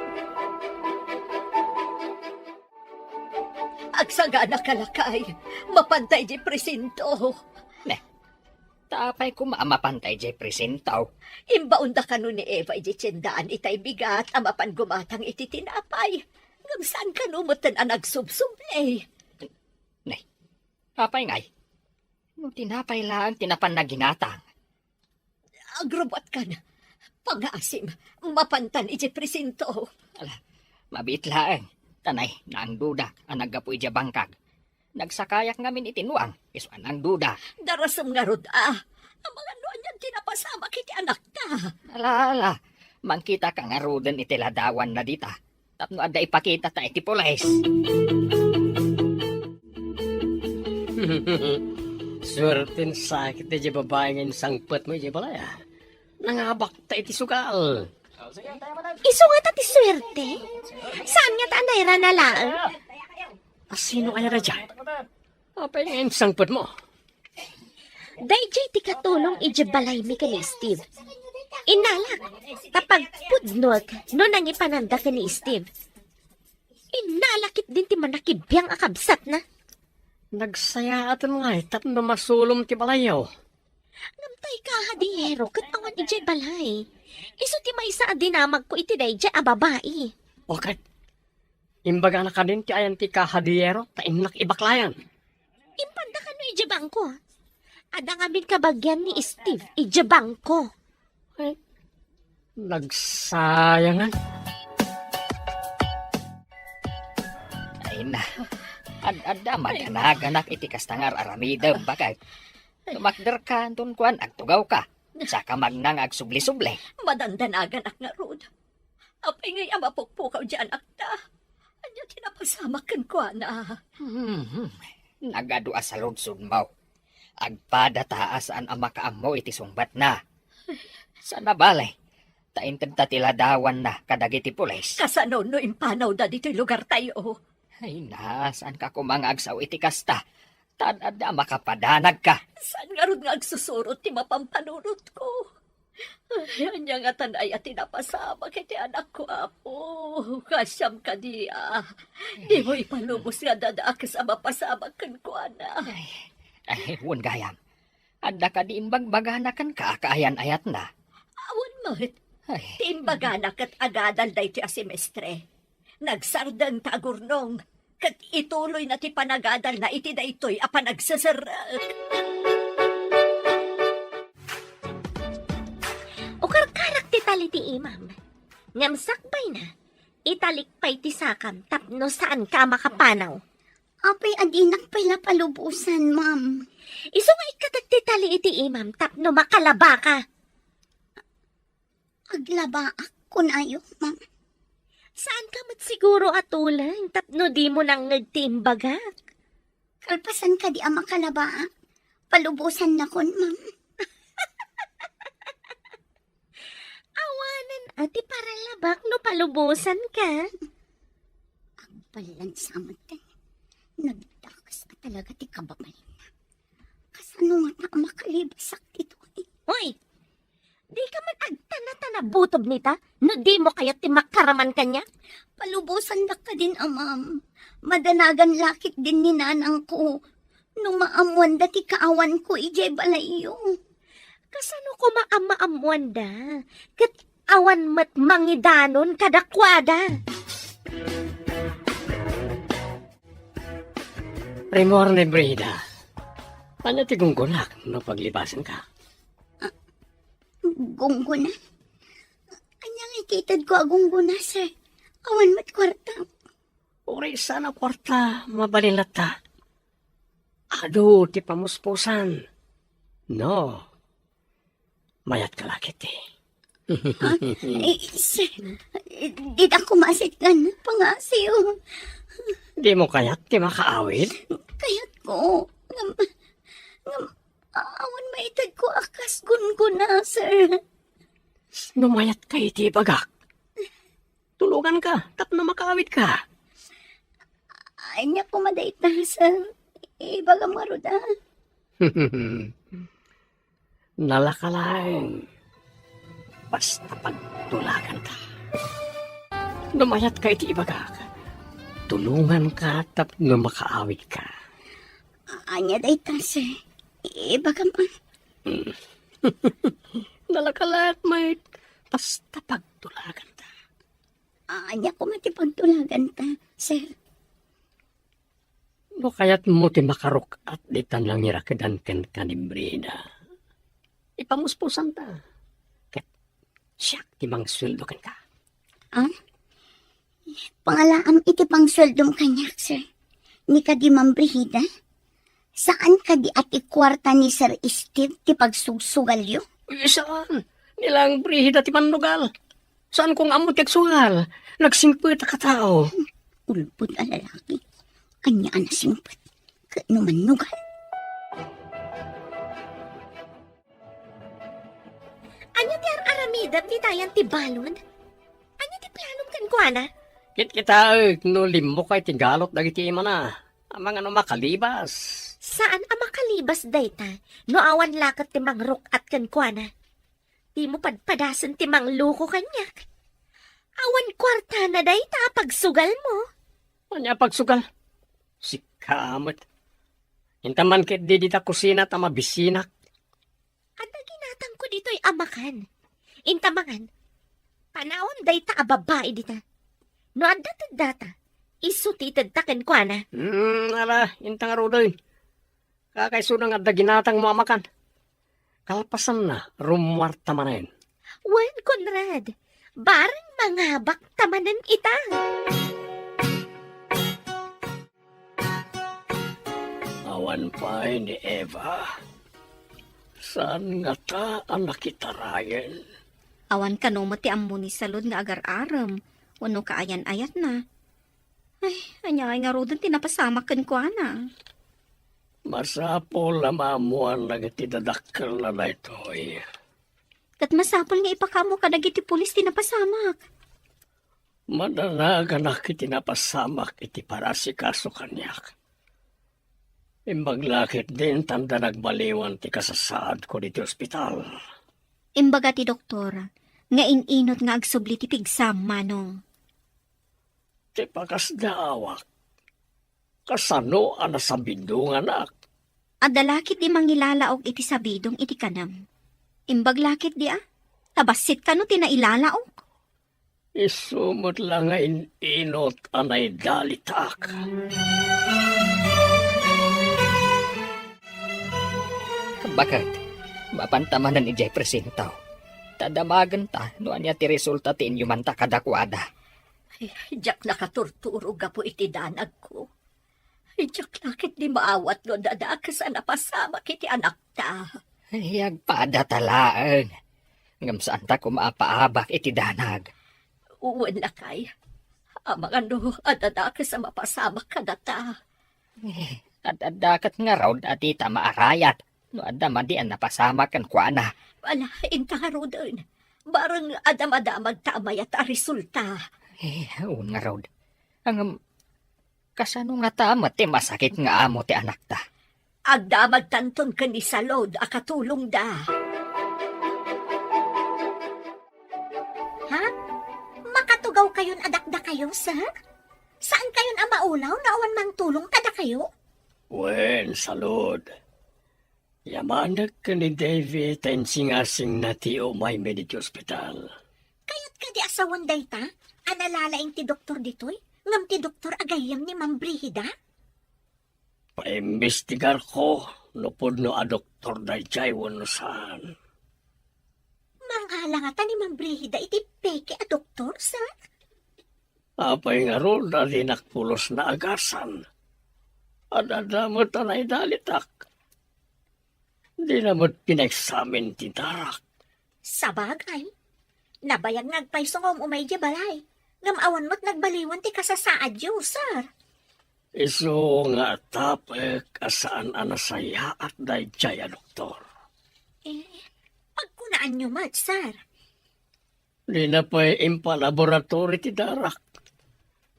Agsagana ka, lakay, mapanta idiay presinto. Ne, ta apay koma a mapanta idiay presinto? Imbaonda kano ni Eva idiay tiendaan itay bigat a mapan gumatang iti tinapay. Ngem saan kano metten a nagsubsubli. Ne, apay ngay? No tinapay laeng ti napan naginatang. Agrubbuatkan. Pangaasim, mapantan idiay presinto. Ala, mabiit laeng. Ta nay, naangduda a naggapu idiay bangkag. Nagsakayak ngamin iti nuang, isu a naangduda. Darasem ngarud a. Amangan no anian ti napasamak iti anakta. Ala, ala. Mangkitaka ngaruden iti ladawanna dita. Tapno adda ipakitata iti pulis. Suerten sakit diay babai nga insangpetmo idiay balay, a. Nangabakta iti sugal. Isu ngata ti suerte? Saan ngata a nairana laeng? A, sino aya daydiay? Apay nga insangpetmo? Daydiay ti katulong idiay balaymi ken ni Steve. Innalak, ta pagpudnoek no nangipananda ken ni Steve. Innalak ketdin ti mannakibiang a kabsatna. Nagsayaaten ngay tapno masulom ti balayyo. Ngem tay kahadiyero ket awan idiay balay. Isu ti maysa a dinamagko iti daydiay a babai. O ket, imbagana kadin ti ayan ti kahadiyero ta innak ibaklayan. Impanda kano idiay bangko. Adda ngamin kabagian ni Steve idiay bangko. Ay, nagsayangan. Ay na, ad-adda madanaganak iti kasta nga ar-aramidem, bakay. Tumakderka, anton kuan, agtugawka. Saka magna nga agsubli-subli. Madandanaganak ngarud. Apay ngay a mapukpukaw diay anakta? Ania ti napasamak kenkuana? Hmm, nagadu a saludsodmo. Agpada ta a saan a makaammo iti sungbatna. Saan a bale, ta intedta ti ladawanna kadagiti pulis. Kasano no impanawda ditoy lugartayo? Ay na, saanka koma nga agsao iti kasta? Ta ad-adda a makapadanagka. Saan ngarud nga agsusurot ti mapampanunotko? Ay, ania ngatan aya ti napasamak iti anakko, Apo? Kasiam kadi a dimo ipalubos nga adda dakes a mapasamak kenkuana. Ay, ay, wen gayam. Adda kadi imbagbagana kenka a kaayan-ayatna? Awan met. Ay. Ti imbagana ket agadal daytoy a semestre. Nagsardeng ta agurnong, ket ituloyna ti panagadalna iti daytoy a panagseserrek. Ukarkarak ti tali ti imam. Ngem sakbayna, italik pay ti sakam tapno saanka a makapanaw. Apay a dinak pay la palubosan, ma'am? Isu nga ikkatek ti tali iti imam tapno makalabaka. Aglabaak, kunayo, ma'am. Saanka met siguro a tuleng tapno dimo nangngeg ti imbagak? Kalpasan kadi a makalabaak, palubosannakon, ma'am. Awanen a ti paralabak no palubosanka. Agballansa met. Nagdakes a talaga ti kababalinna. Kasano ngata a makalibasak ditoy? Hoy! Dika man agtana-tana butob nita no dimo kayat ti makaraman kaniak? Palubosandak kadin a, ma'am. Madanagan la ketdin ni nanangko no maammoanda ti kaawanko idiay balayyo. Kasano koma a maammoanda? Ket awan met mangidanon kadakuada. Rimor ni Brida. Ania ti gunggonak no paglibasanka? Ah, gunggona? Ania nga itedko a gunggona, sir? Awan met kuarta. Uray saan a kuarta, mabalin latta. Adu ti pamuspusan. No. Mayatka la ketdi. Ha? Eh, sir, dida kumasit kan pangasiw. Dimo kayat ti makaawid? Kayatko. Ngem, ngem, awan maitedko a kas gunggona, sir. No mayatka iti ibagak, tulonganka tapno makaawidka. Ania koma dayta, sir? Ibagam ngarud, a. Nalaka laeng, basta pagtulaganta. No mayatka iti ibagak, tulonganka tapno makaawidka. Ania dayta, sir? Ibagam, a. Nalaka laeng met, basta pagtulaganta. Ania koma ti pagtulaganta, sir? No kayatmo ti makaruk-at ditan nangirakedan kenka ni Brida, ipamuspusanta. Ket siak ti mangsueldo kenka. Ah? Pangalaam iti pangsueldom kaniak, sir. Ni kadi, Ma'am Brigida? Saan kadi a ti kuarta ni Sir Steve ti pagsugsugalyo? Uy, saan? Ni Lang Brigida ti mannugal. Saan kong ammo ti agsugal? Nagsingpet a katao. Ulbod a lalaki. Ania a nasingpet? Ket no mannugal? Ania ti ar-aramidem dita yan ti balud? Ania ti planom kenkuana? Kitkitaek no limmuka iti galot dagiti imana. Amangan no makalibas. Saan a makalibas dayta no awan la ket ti mangruk-at kenkuana. Dimo padpadasen ti mangloko kaniak. Awan kuartana dayta a pagsugalmo. Ania a pagsugal? Sika met. Inta man ketdi dita kusina ta mabisinak. Adda ginatangko ditoy a makan. Inta mangan. Panawam dayta a babai dita. No adda teddata, isu ti itedta kenkuana. Hmm, ala, inta ngaruden. Kakaisuna nga adda ginatangmo a makan. Kalpasanna, rummuarta manen. Wen, Conrad, bareng mangabakta manen ita. Awan pay ni Eva. Saan ngata a nakitarayen? Awan kano met ti ammo ni Salud nga agar-arem wenno kaayan-ayatna. Ay, aniay ngaruden ti napasamak kenkuana? Masapul a maammoan dagiti dadakkelna daytoy. Ket masapul nga ipakaammo kadagiti pulis ti napasamak. Madanaganak iti napasamak iti parasikaso kaniak. Imbag la ketdin ta adda nagbaliwan ti kasasaadko ditoy ospital. Imbaga ti doktor nga in-inut nga agsubli ti pigsam, Manong. Ti pakasdaawak, kasano a nasabidonganak? Adda la ketdi mangilalaok iti sabidong iti kanem. Imbag la ketdi a, ta bassit kano ti nailalaok? Isu met la nga in-inut a naidalitak. Baket, mapanta manen idiay presinto. Ta damagenta no ania ti resulta ti inyumanta kadakuada. Ay, diak nakaturturo gapu iti danagko. Ay, diak la ketdi maawat no adda dakes a napasamak iti anakta. Ay, agpadata laeng. Ngem saanta koma a paabak iti danag. Wen lakay, amangan no adda dakes a mapasamak kadata. Eh, ad-adda ket ngarud a dita maarayat no adda madi a napasamak kenkuana. Ala, inta ngaruden. Bareng adda madamagta a mayat a resulta. Eh, wen ngarud. Ngem, kasano ngata met ti masakit nga amo ti anakta? Agdamagtanton ken ni Salud a katulongda. Ha? Makatugawkayon a dakdakayo, sir? Saankayon a maulaw no awan mangtulong kadakayo? Wen, Salud. Yamanek ken ni Davy ta insingasingna ti umaymi ditoy ospital. Kayat kadi a sawen dayta a nalalaing ti doktor ditoy, ngem ti doktor a gayyem ni Ma'am Brigida? Paimbestigarko no pudno a doktor daydiay wenno saan. Mangala ngata ni Ma'am Brigida iti peke a doktor, sir? Apay ngarud a dinak pulos naagasan? Ad-adda met a naidalitak. Dina met pinaeksamin ti darak. Sabagay, nabayag nga agpayso nga um-umay idiay balay. Ngem awan met nagbaliwan ti kasasaadyo, sir. Isu nga atapek a saan a nasayaat daydiay a doktor. Eh, pagkunaanyo met, sir. Dina pay impalaboratory ti darak.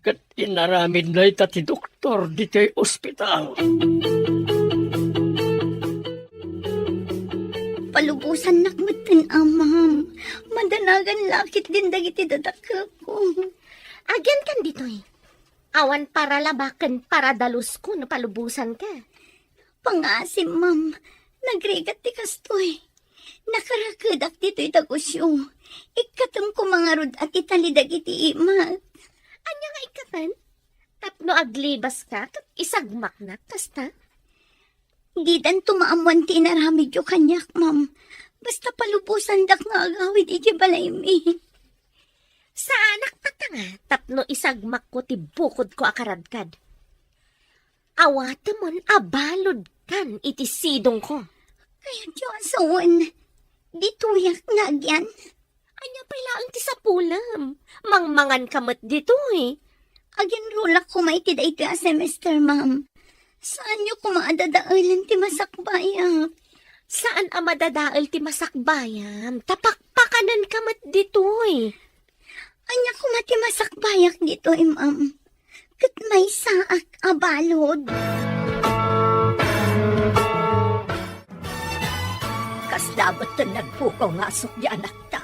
Ket inaramid dayta ti doktor ditoy ospital. Palubosannak metten, Amam. Madanagan la ketdin dagiti dadakkelko. Agyankan ditoy. Awan paralaba ken paradalusko no palubosanka. Pangasim, ma'am. Nagrigat ti kastoy. Nakarakedak ditoy dagusyo. Ikkatem koma ngarud a ti tali dagiti imak. Ania nga ikkatem? Tapno aglibaska ket isagmaknak kasta? Didanto maammoan ti inaramidyo kaniak, ma'am. Basta palubosandak nga agawid idiay balaymi. Saanak patanga tapno isagmakko ti bukodko a karadkad. Awatemon a baludkan iti sidongko. Kayatyo a sawen, ditoyak nga agyan. Ania pay laeng ti sapulem? Mangmanganka met ditoy. Aginrulak koma iti daytoy a semester, ma'am. Saanyo koma a dadaelen ti masakbayak. Saan a madadael ti masakbayam, ta pakpakanenka met ditoy. Ania koma ti masakbayak ditoy, ma'am? Ket maysaak a balud. Kasla met ti nagpukaw nga asukdi anakta.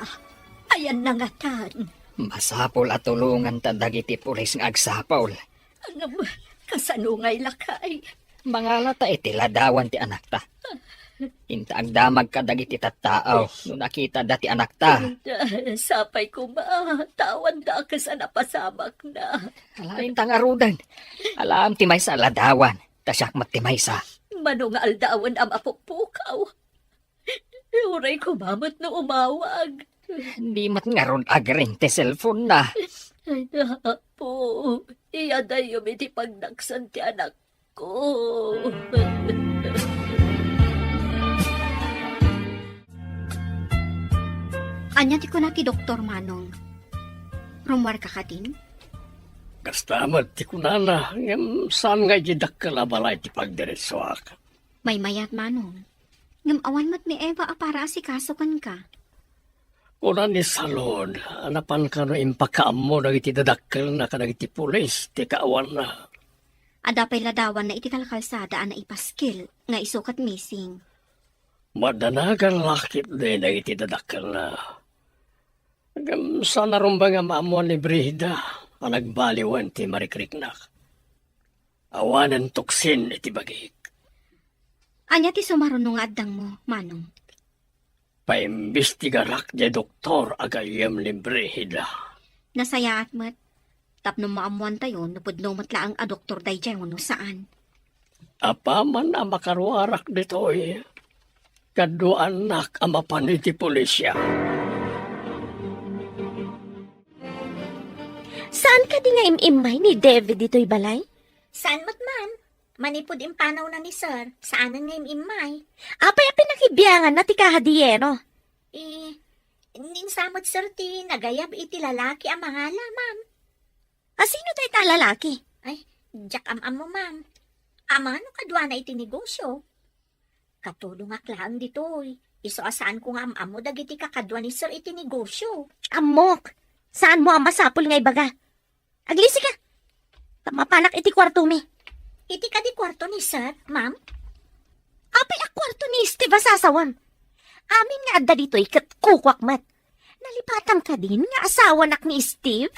Ayanna ngatan. Masapul a tulonganta dagiti pulis nga agsapul. Ngem, kasano ngay lakay? Mangalata iti ladawan ti anakta. Inta agdamag kadagiti tattao no nakitada ti anakta. Sapay koma, ta awan dakes a napasamakna. Alaen ta ngaruden. Alaem ti maysa a ladawan, ta siak met ti maysa. Mano nga aldawen a mapukpukaw? Uray koma met no umawag. Di met ngarud agring ti cellphone na. Ay, Apo, iyadayyom iti pagnaksan ti anakko. Ania ti kuna ti doktor, Manong? Rummuarka kadin? Kasta met ti kunana, ngem saan nga idiay dakkel a balay ti pagdiretsuak. Maymayat, Manong. Ngem awan met ni Eva a para asikaso kenka. Kuna ni Salud a napan kano impakaammo dagiti dadakkelna kadagiti pulis ti kaawanna. Adda pay ladawanna iti kalkalsada a naipaskil nga isu ket missing. Madanagan la ketdi dagiti dadakkelna. Ngem saan a rumbeng a maammuan ni Brigida a nagbaliwen ti marikriknak. Awanen tuksin iti bagik. Ania ti sumaruno nga addangmo, Manong? Paimbestigarak diay doktor a gayyem ni Brigida. Nasayaat met. Tapno maammuantayo no pudno met laeng a doktor daydiay wenno saan. Apaman a makaruarak ditoy, kaduaannak a mapan iti pulisya. Saan kadi nga im-immay ni David ditoy balay? Saan met, ma'am. Manipud impanawna ni sir, saanen nga im-immay. Apay a pinakibianganna ti kahadiyero? Eh, ninsamet, sir, ti nagayab iti lalaki a mangala, ma'am. A sino dayta a lalaki? Ay, diak am-ammo, ma'am. Ammom no kaduana iti negosyo? Katulongak laeng ditoy. Isu a saanko nga am-ammo dagiti kakadua ni sir iti negosyo. Ammok. Saanmo a masapul nga ibaga. Aglisika. Ta mapanak iti kuartomi. Iti kadi kuarto ni sir, ma'am? Apay a kuarto ni Steve a sasawam? Amin nga adda ditoy ket kukuak met. Nalipatan kadin nga asawanak ni Steve?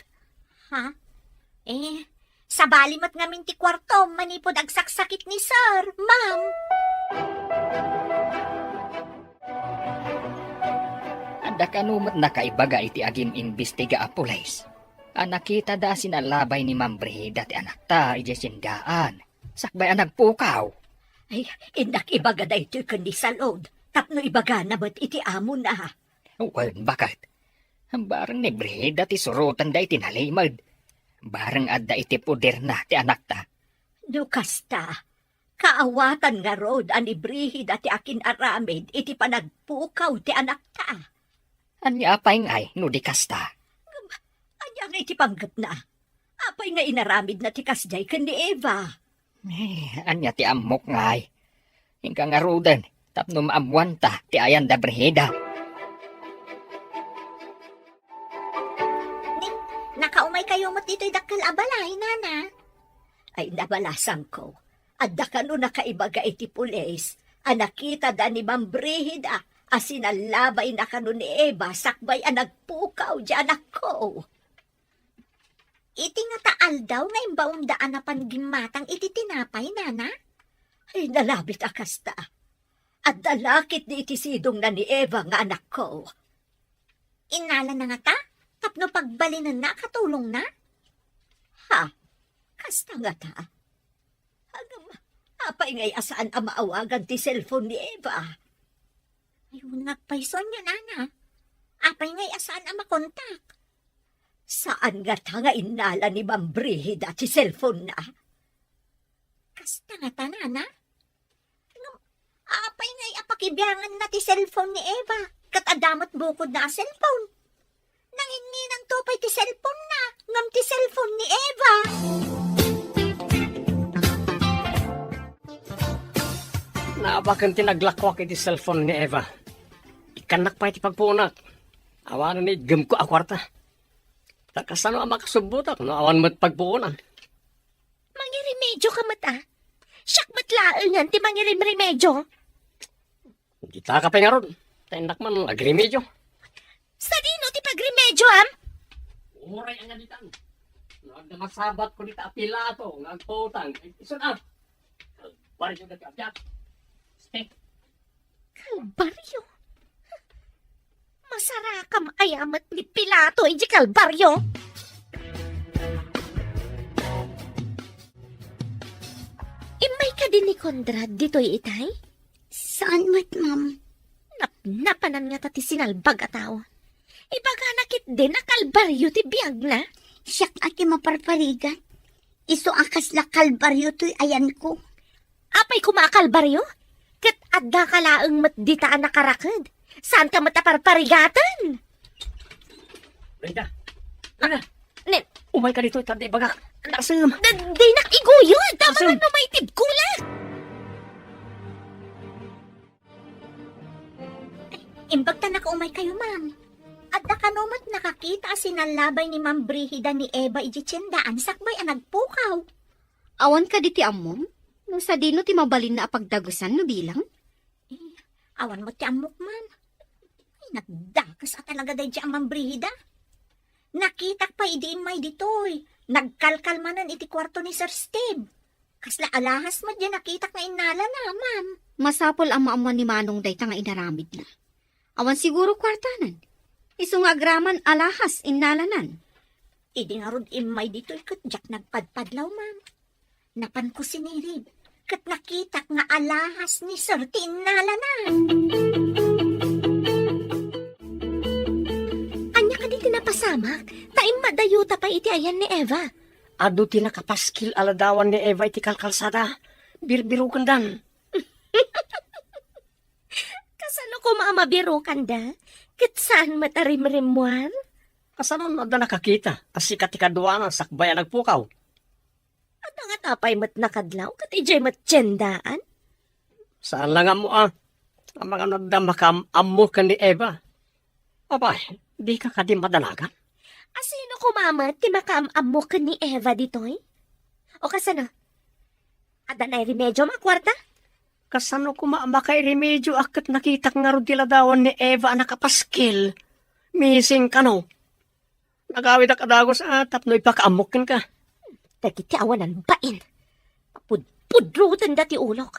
Ha? Eh, sabali met ngamin ti kuartom manipud agsaksakit ni sir, ma'am. Adda kano met nakaibaga iti agim-imbestiga a pulis a nakitada a sinalabay ni Ma'am Brigida ti anakta idiay sendaan, sakbay a nagpukaw. Ay, innak ibaga daytoy ken ni Salud, tapno ibagana met iti amona. Wen, baket. Bareng ni Brigida ti surotenda iti nalimed. Bareng adda iti poderna ti anakta. No kasta, kaawatan ngarud a ni Brigida ti akin-aramid iti panagpukaw ti anakta. Ania pay ngay no di kasta? Ngem, ania nga iti panggepna? Apay nga inaramidna ti kasdiay ken ni Eva? Eh, ania ti ammok ngay? Inka ngaruden tapno maammuanta ti ayan da Brigida. Ni, nakaumaykayo met ditoy dakkel a balay, nana? Ay, nabalasangko. Adda kano nakaibaga iti pulis a nakitada ni Ma'am Brigida a sinalabayna kano ni Eva sakbay a nagpukaw diay anakko. Iti ngata aldaw nga imbaonda a napan gimmatang iti tinapay, nana? Ay, nalabit a kasta. Adda la ketdi iti sidongna ni Eva nga anakko. Innalana ngata tapno pagbalinenna a katulongna? Ha? Kasta ngata? Agam, apay ngay a saan a maawagan ti cellphone ni Eva? Ay, unnak pay sonyo, nana. Apay ngay a saan a makontak? Saan ngata nga innala ni Ma'am Brigida ti cellphone-na? Kasta ngata, nana? Ngem, apay ngay a pakibianganna ti cellphone ni Eva? Ket adda met bukodna a cellphone. Nanginginanto pay ti cellphone-na, ngem ti cellphone ni Eva. Naabaken ti naglakuak iti cellphone ni Eva. Ikkannak pay ti pagpuonak. Awanen ni iggemko a kuarta. Ta kasano a makasubbotak no awan met pagpuonan? Mangirimedioka met, a? Siak met laengen ti mangirimremedio. Dita ka pay ngarud, ta innak man agrimedio. Sadino ti pagrimedioam? Uray angaditan. No adda masabatko dita a Pilato nga agpautang, isun a. Kalbaryo dagiti abyan. Kalbaryo? Masarakam aya met ni Pilato idiay Kalbaryo? Immayka kadi ni Conrad ditoy itay? Saan met, ma'am? Napnapanan ngata ti sinalbag a tao. Ibagana ketdin a kalbario ti biagna. Siak a ti maparparigat. Isu a kasla kalbario toy ayanko. Apay koma a kalbario? Ket addaka laeng met dita a nakaraked. Saanka met a parparigaten. Brenda! Brenda! Ne- Umayka ditoy, ta adda ibagak. Narsem! D-, dinak iguyod! Tama Narsem! Nga no maitibko la! Imbag ta nakaumaykayo, ma'am. Adda kano met nakakita a sinallabay ni Ma'am Brigida ni Eva idiay tiendaan sakbay a nagpukaw? Awan kadi ti ammom? No sadino ti mabalinna a pagdagusan no bilang? Eh, awan met ti ammok, ma'am. Ay, nagdakes a talaga daydiay a Ma'am Brigida. Nakitak pay idi immay ditoy. Nagkalkal manen iti kuarto ni Sir Steve. Kasla alahas met diay nakitak nga innalana, ma'am. Masapul a maammuan ni Manong dayta nga inaramidna. Awan siguro kuartanan. Isu nga agraman alahas innalanan. Idi ngarud immay ditoy ket diak nagpadpadlaw, ma'am. Napanko sinirib, ket nakitak nga alahas ni Sir ti innalana. Ania kadi ti napasamak? Ta immadayuta pay iti ayan ni Eva. Adu ti nakapaskil a ladawan ni Eva iti kalkalsada. Birbirokendan. Kasano koma a mabirokanda? Ket saan met a rimrimmuar? Kasano no adda nakakita a sika ti kaduana sakbay a nagpukaw? Adda ngata pay met nakadlaw ket idiay met tiendaan? Saan la nga ammo a, amangan no adda makaam-ammo ken ni Eva. Apay, dika kadi madanagan? A sino koma met ti makaam-ammo ken ni Eva ditoy? O kasano? Adda nairemediom a kuarta? Kasano koma a makairemedio a ket nakitak ngarud ti ladawan ni Eva a nakapaskil? Missing kano? Nagawidak a dagus a tapno ipakaammok kenka. Dagiti awanan bain. Pudpudrotenda ti ulok.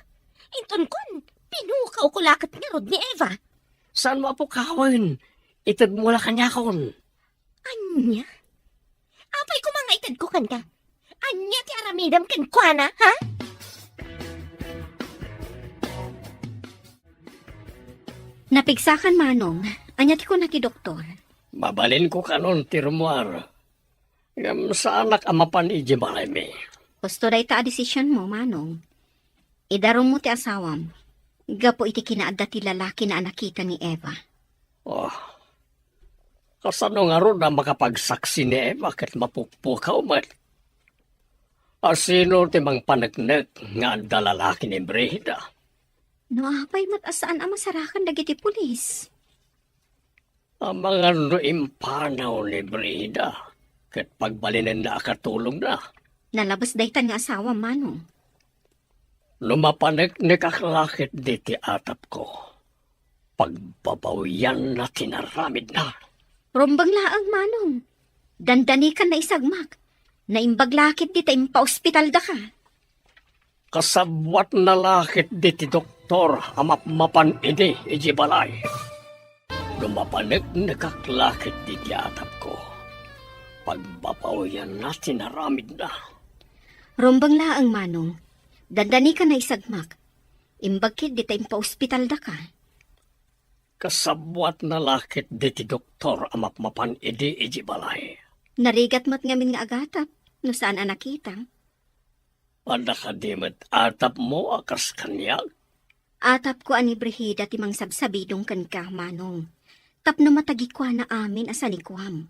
Inton kuan, pinukawko la ket ngarud ni Eva. Saanmo a pukawen? Itedmo la kaniakon. Ania? Apay koma nga itedko kenka? Ania ti aramidem kenkuana, ha? Napigsakan, Manong. Ania ti kuna ti doktor? Mabalinko kanon ti rummuar. Ngem saanak a mapan idiay balaymi. Husto dayta a desisionmo, Manong. Idarummo ti asawam gapu iti kinaadda ti lalakina a nakita ni Eva. Oh, kasano ngarud a makapagsaksi ni Eva ket mapukpukaw met? A sino ti mangpaneknek nga adda lalaki ni Brigida? No apay met a saan a masarakan dagiti pulis? Amangan no impanaw ni Brigida ket pagbalinenna a katulongna. Nalabes daytan nga asawam, Manong. No mapaneknekak la ketdi ti atapko, pagbabawianna ti naramidna. Rumbeng laeng, Manong. Dandanikan naisagmak. Naimbag la ketdi ta impaospitaldaka. Kasabuatna la ketdi ti doktor a mapmapan idi idiay balay. No mapaneknekak la ketdi ti atapko, pagbabawianna ti naramidna. Rumbeng laeng, Manong. Dandanikan naisagmak. Imbag ketdi ta impaospitaldaka. Kasabuatna la ketdi ti doktor a mapmapan idi idiay balay. Narigat met ngamin nga agatap no saan a nakita. Adda kadi met atapmo a kas kaniak? Atapko a ni Brigida ti mangsabsabidong kenka, Manong, tapno matagikuana amin a sanikuam.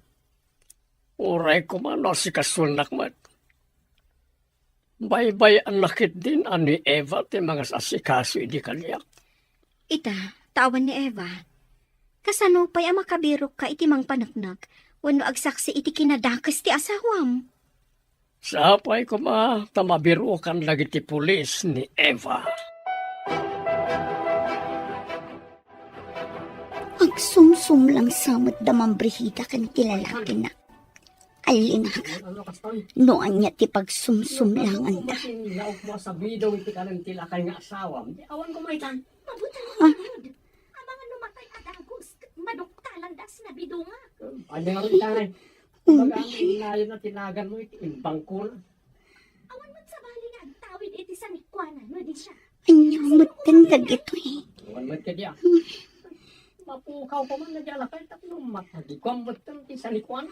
Uray koma no asikasuennak met. Baybay-anna ketdin a ni Eva ti mangas-asikaso idi kaniak. Ita, ta awan ni Eva. Kasano pay a makabirokka iti mangpaneknek wenno agsaksi iti kinadakes ti asawam? Sapay koma ta mabirokan dagiti pulis ni Eva. Agsumsumlang sa met da Ma'am Brigida ken ti lalakina. Allingakak, no ania ti pagsumsumlanganda. Laok mo sa bidong iti kanan ti lakay nga asawam. Di awan ko maitan. Mabuti Ah. Lord. Amangan no matay a dagus, ket maduktalan da as nabidonga. Anya nga rin, Nay? Baga ang inayon na tinagan mo, iti imbangkol. Awan man sabali nga agtawid iti sanikuana, no di dagitoy. Awan met kadi, ah. Mapukaw ko man, nadya lakay, tapno makagikuan met ti sanikuan.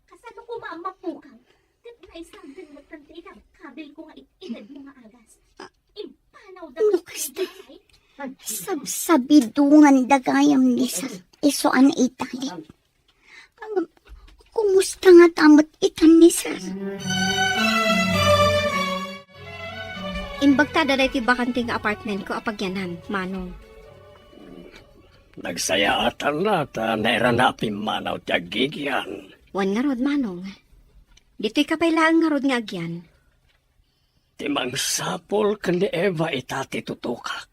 Kasano ko maammapukaw? Ket naisagdan met ti ikabkabil ko nga it-ited mo nga agas. Impanaw da. No, kasta. Sabsabidongan da gayam ni Sir. Isu a naitay. Kumusta ngata met itan ni Sir? Imbagta da daytoy bakante nga apartment ko a pagyanan, Manong. Nagsayaatanna ta nairana a pimmanaw ti aggigyan. Wen ngarud, Manong. Ditoy ka pay laeng ngarud nga agyan. Ti mangsapul ken ni Eva ita ti tutokak.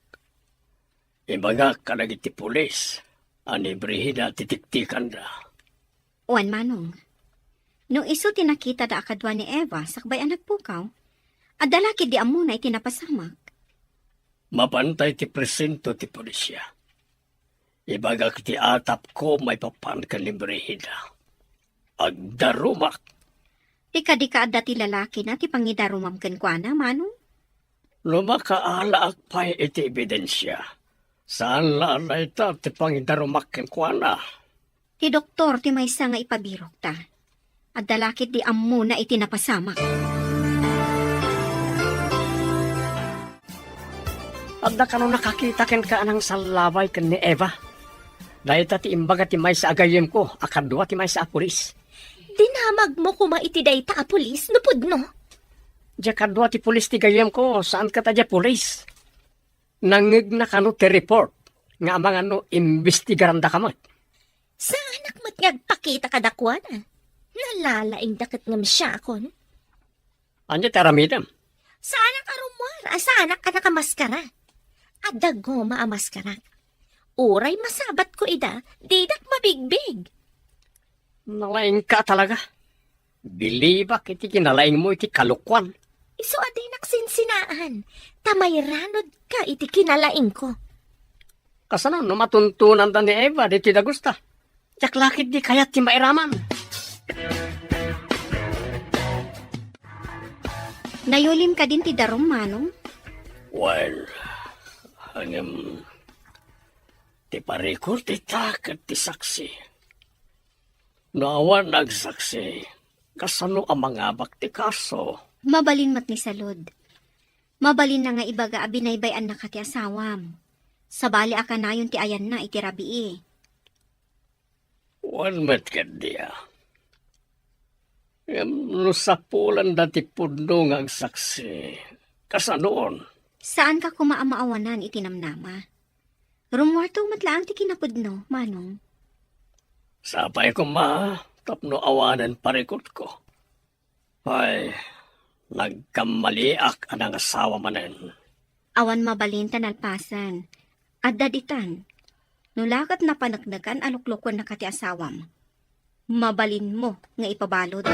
Ibagak kadagiti pulis a ni Brigida ti tiktikanda. Wen, Manong. No isu ti nakitada a kadua ni Eva sakbay a nagpukaw, adda la ketdi ammona iti napasamak. Mapantay ti presento ti polisia. Ibagak iti atapko maipapan ken ni Brigida. Agdarumak. Ti kadi ka adda ti lalakina ti pangidarumam kenkuana, Manong? No makaalaak pay iti ebidensia, saan la a dayta ti pangidarumak kenkuana. Ti doktor ti maysa nga ipabirokta. Adda la ketdi ammona iti napasamak. Adda kano nakakita kenka a nangsallabay ken ni Eva? Dayta ti imbaga ti maysa a gayyemko a kadua ti maysa a pulis. Dinamagmo koma iti dayta a pulis no pudno? Dia kadua ti pulis ti gayyemko, saan ket a dia pulis. Nangngegna kano ti report nga amangan no imbestigarandaka met. Saanak met nga agpakita kadakuada. Nalalaingda ket ngem siakon. Ania ti aramidem? Saanak a rummuar a saanak a nakamaskara. Adda goma a maskarak. Uray masabatko ida, didak mabigbig. Nalaingka talaga. Bilibak iti kinalaingmo iti kalokuan. Isu a dinak sinsinaan, ta mairanudka iti kinalaingko. Kasano no matuntonanda ni Eva ditoy dagusta? Diak la ketdi kayat ti mairaman. Nayulim kadin ti darum, Manong? Well, ngem, ti parikor ti taket ti saksi. No awan nagsaksi, kasano a mangabak ti kaso? Mabalin met ni Salud. Mabalinna nga ibaga a binaybay-annaka ti asawam. Sabali a kanayon ti ayanna iti rabii. Wen met ketdi a. Ngem no sapulanda ti pudno nga agsaksi, kasanoon? Saanka koma a maawanan iti namnama. Rummuarto met laeng ti kinapudno, Manong. Sapay koma tapno awanen parikutko. Ay, nagkammaliak a nangasawa manen. Awan mabalin ta nalpasen. Adda ditan. No la ket napaneknekan a luklukuennaka ti asawam, mabalinmo nga ipabalud.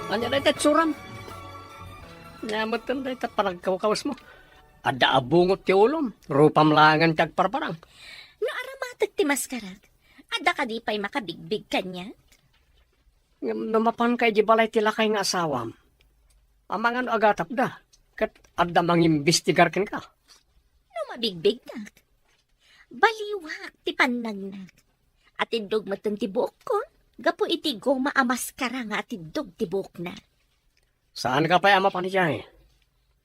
Ania dayta itsuram? Ania metten dayta panagkawkawesmo? Adda a bungot ti ulom, rupam laengen ti agparparang. No aramatek ti maskarak, adda kadi pay makabigbig kaniak? Ngem no mapanka idiay balay ti lakay nga asawam, amangan no agatapda, ket adda mangimbestigar kenka. No mabigbigtak, baliwak ti pannangnak. Atiddog metten ti buokko, gapu iti goma a maskara nga atiddog ti buokna. Saanka pay a mapan idiay?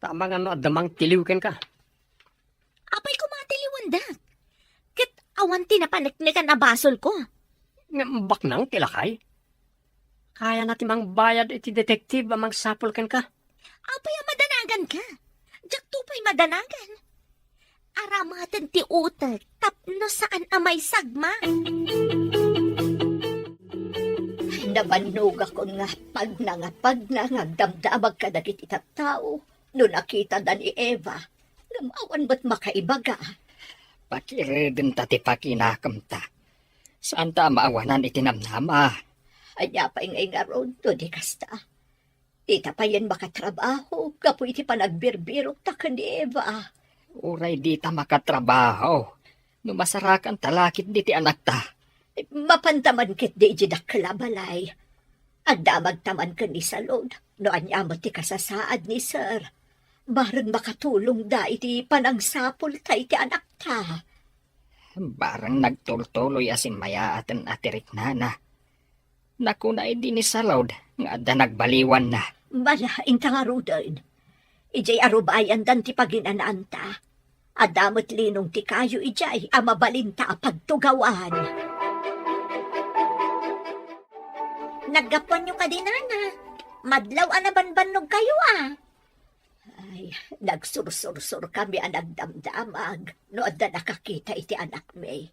Ta amangan no adda mangtiliw kenka. Apay koma a tiliwendak? Ket awan ti napaneknekan a basolko. Ngem baknang ti lakay? Kayana ti mangbayad iti detective a mangsapul kenka. Apay a madanaganka? Diakto pay madanagan. Aramaten ti utek tapno saan a maisagma. Nabannogakon nga pagna nga pagna nga agdamdamag kadagiti tattao no nakitada ni Eva, ngem awan met makaibaga. Pakiredenta ti pakinakemta. Saanta a maawanan iti namnama. Ania pay ngay ngarud no di kasta? Dita payen makatrabaho gapu iti panagbirbirokta ken ni Eva. Uray dita makatrabaho, no masarakanta la ketdi ti anakta. Mapanta man ketdi idiay dakkel a balay. Agdamagta man ken ni Salud. No ania met ti kasasaad ni Sir, bareng makatulongda iti panangsapulta iti anakta. Bareng nagtultuloy a simmaaten a ti riknana. Nakuna idi ni Salud nga adda nagbaliwanna. Bala, inta ngaruden. Idiay arubayandan ti paginanaanta. Adda met linong ti kayo idiay a mabalinta a pagtugawan. Naggapuanyo kadi, nana? Madlaw a nabanbannog kayo, a. Ay, nagsursursurkami a nagdamdamag no adda nakakita iti anakmi.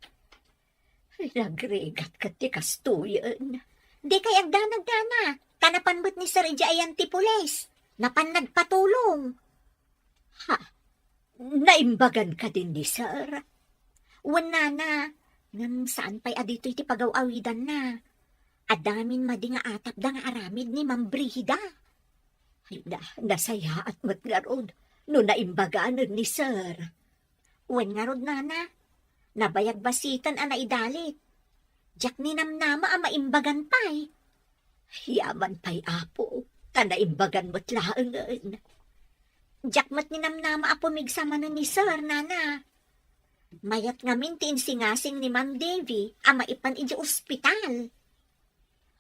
Ay, nagrigat ket ti kastoyen. Dikay agdanag, nana, ta napan met ni Sir idiay ayan ti pulis. Napan nagpatulong. Ha? Naimbagan kadin ni Sir? Wen, nana, ngem saan pay a ditoy ti pagaw-awidanna. Adda ngamin madi nga atapda nga aramid ni Ma'am Brigida. Ay na, nasayaat met ngarud no naimbaganen ni Sir. Wen ngarud, nana, nabayag basiten a naidalit. Diak ninamnama a maimbagan pay. Yaman pay, Apo, ta naimbagan met laengen. Diak met ninamnama a pumigsa manen ni Sir, nana. Mayat ngamin ti insingasing ni Ma'am Devi a maipan idiay ospital.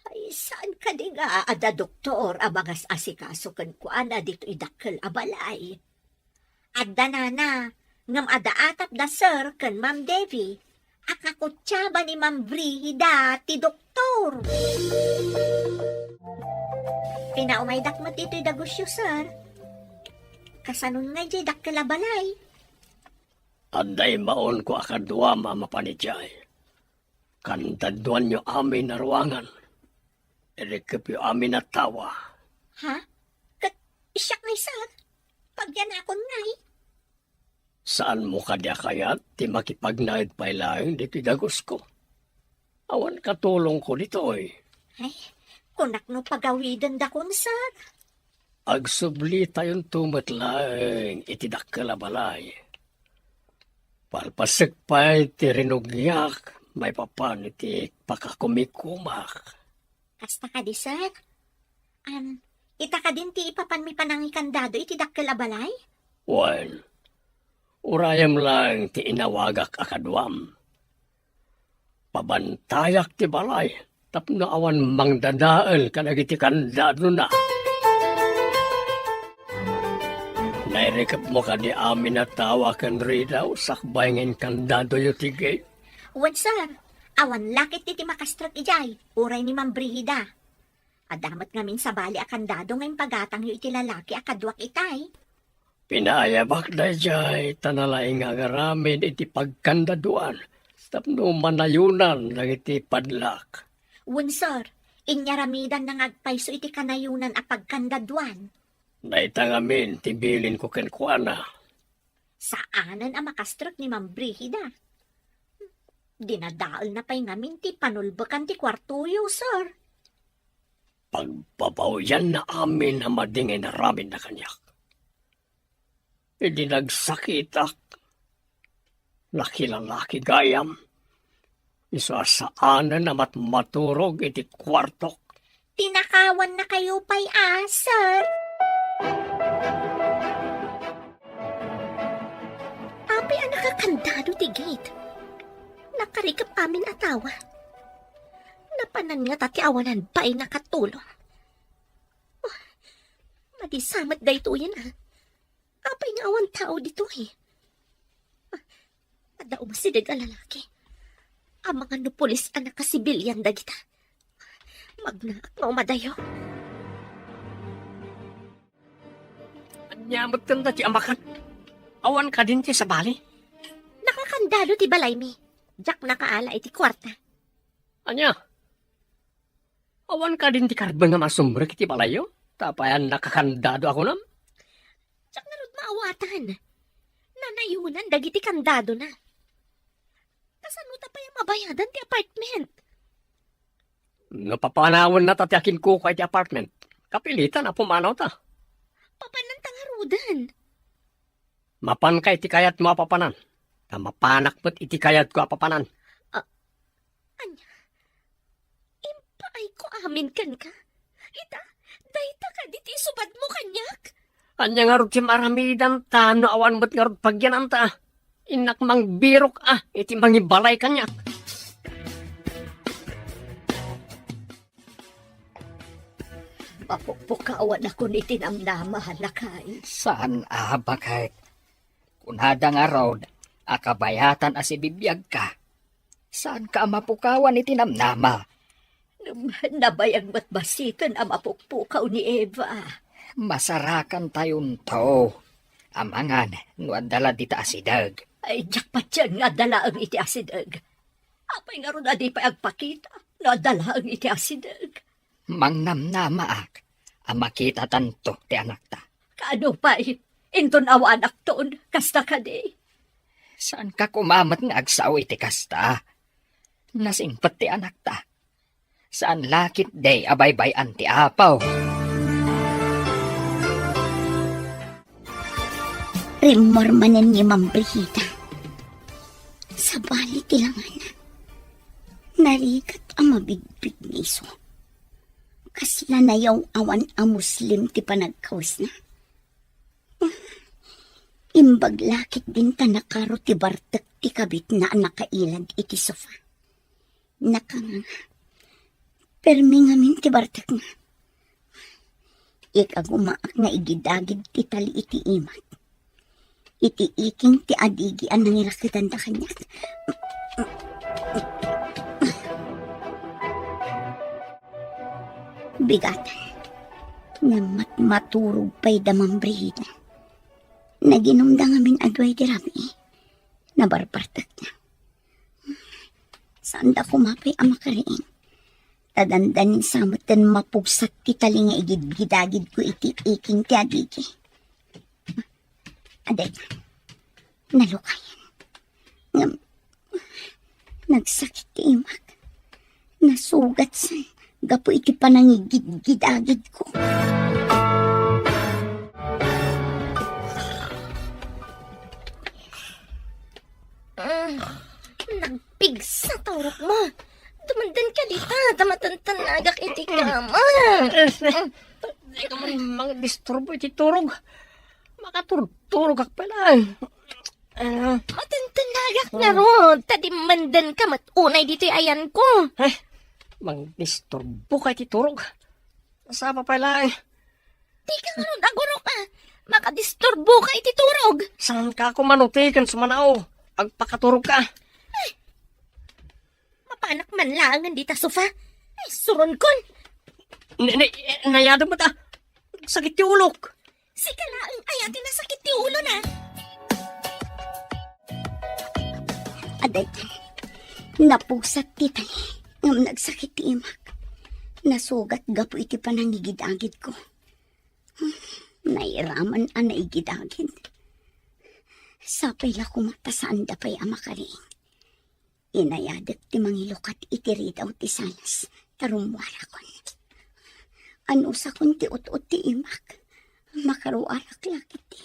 Ay, saan kadi nga adda doktor a mangas-asikaso kenkuana ditoy dakkel a balay? Adda, nana, ngem adda atapda Sir ken Ma'am Devi a kakutiaba ni Ma'am Brigida ti doktor. Pinaumaydak met ditoy dagusyo, Sir. Kasanon nga idiay dakkel a balay? Adda immaonko a kaduam a mapan idiay. Kandaduanyo amin a ruangan. Irikepyo amin a tawa. Ha? Ket siak ni Sir? Pagyanakon ngay? Saanmo kadi a kayat ti makipagnaed pay laeng ditoy dagusko? Awan katulongko ditoy. Ay, kunak no pagawidendakon, Sir. Agsublitayonto met laeng iti dakkel a balay. Palpasek pay ti rinugyak maipapan iti pakakumikumak. Kasta kadi, Sir? Am, ita kadin ti ipapanmi panangikandado iti dakkel a balay? Wen, urayem laeng ti inawagak a kaduam. Pabantayak ti balay tapno awan mangdadael kadagiti kandadona. Nairikepmo kadi amin a tawa ken ridaw sakbay nga inkandadoyo ti gate? Wen, Sir. Awan la ketdi ti makastrek idiay, uray ni Ma'am Brigida. Adda met ngamin sabali a kandado nga impagatangyo iti lalaki a kaduak itay. Pinaayabak daydiay ta nalaing nga agaramid iti pagkandaduan tapno manayonan dagiti padlak. Wen, Sir, inyaramidanna nga agpayso iti kanayonan a pagkandaduan. Dayta ngamin ti bilinko kenkuana. Saanen a makastrek ni Ma'am Brigida. Dinadaelna pay ngamin ti panulbekan ti kuartoyo, Sir. Pagbabawianna amin a madi nga inaramidna kaniak. Idi nagsakitak, nakilalaki gayam, isu a saanen a matmaturog iti kuartok. Tinakawannakayo pay a, Sir. Apay a nakakandado ti gate? Nakarikep amin a tawa. Napanan ngata ti awanan pay nakatulong. Oh, madi sa met daytoyen, a. Apay nga awan tao ditoy? Ah, adda umasideg a lalaki. Amangan no pulis a nakasibilian dagita. Magnaak nga umadayo. Ania met kanta ti amakan? Awan kadin ti sabali? Nakakandado ti balaymi. Diak nakaala iti kuarta. Ania? Awan kadin ti karben nga masumrek iti balayyo? Ta apayan nakakandado a kunam? Diak ngarud maawatan. Nanayonan dagiti kandadona. Kasano ta pay a mabayadan ti apartment? No papanawennata ti akinkukua iti apartment, kapilitan a pumanawta. Papananta ngaruden. Mapanka iti kayatmo a papanan, ta mapanak met iti kayatko a papanan. Ah, ania? Impaayko amin kenka? Ita, Dayta kadi ti isubadmo kaniak? Ania ngarud ti maaramidanta no awan met ngarud pagyananta? Innak mangbirok a iti mangibalay kaniak. Mapukpukawanakon iti namnama, lakay. Saan a, baket. Kunada ngarud a kabayatan a sibibiagka. Saanka a mapukawan iti namnama. Ngem nabayag met basiten a mapukpukaw ni Eva. Masarakantayonto. Amangan no adda la dita asideg. Ay, diak patien nga adda laeng iti asideg. Apay ngarud a di pay agpakita no adda laeng iti asideg? Mangnamnamaak a makitatanto ti anakta. Kaano pay? Inton awanakton, kasta kadi? Saanka koma met nga agsao iti kasta. Nasingpet ti anakta. Saan la ketdi a baybay-an ti Apo. Rimmor manen ni Ma'am Brigida. Sabali ti langan. Narigat a mabidbid ni isu. Kasla nayaw-awan a Muslim ti panagkawisna. Imbag la ketdin ta nakaro ti bartek ti kabitna a nakailad iti sofa. Nakanganga. Permi ngamin ti bartekna. Ikagumaak nga igidagid ti tali iti imak. Iti iking ti adigi a nangirakidanda kaniak. Bigatan. Ngem mat-, maturog pay da Ma'am Brigida. Naginumda ngamin a duay ti rabii. Nabarbartekna. Saanda koma pay a makariing. Ta dandanin sa metten mapugsat ti tali nga igidgidagidko iti iking ti adigi. Adayta, nalukayan. Ngem, nagsakit ti imak. Nasugatsan gapu iti panangigidgidagidko. Mm, nagpigsa ta urokmo. Dumandan ka dita, ta matantannagak iti kama. Eh, eh, dika man mangdisturbo iti turog. Makaturturogak pay laeng. Ah. Matantannagak ngarud, ta dimmandan ka met unay ditoy ayanko. Eh, mangdisturbo ka iti turog. Sapa pay laeng. Dika ngarud agurok a makadisturbo ka iti turog. Saanka a kumano ti ken sumanaw? Agpakaturog ka. Ay, mapanak man laengen dita sofa. Ay, suronkon. Ni, ni, nayadem met a. Sakit ti ulok. Sika laeng aya ti nasakit ti ulona. Adayta, napugsat ti tali, ngem nagsakit ti imak. Nasugat gapu iti panangigidagidko. Nairaman a naigidagid. Sapay la koma ta saanda pay a makariing. Inayadek ti mangilukat iti ridaw ti salas, ta rummuarakon. Anusakon ti ut-ut ti imak. Makaruarak la ketdi.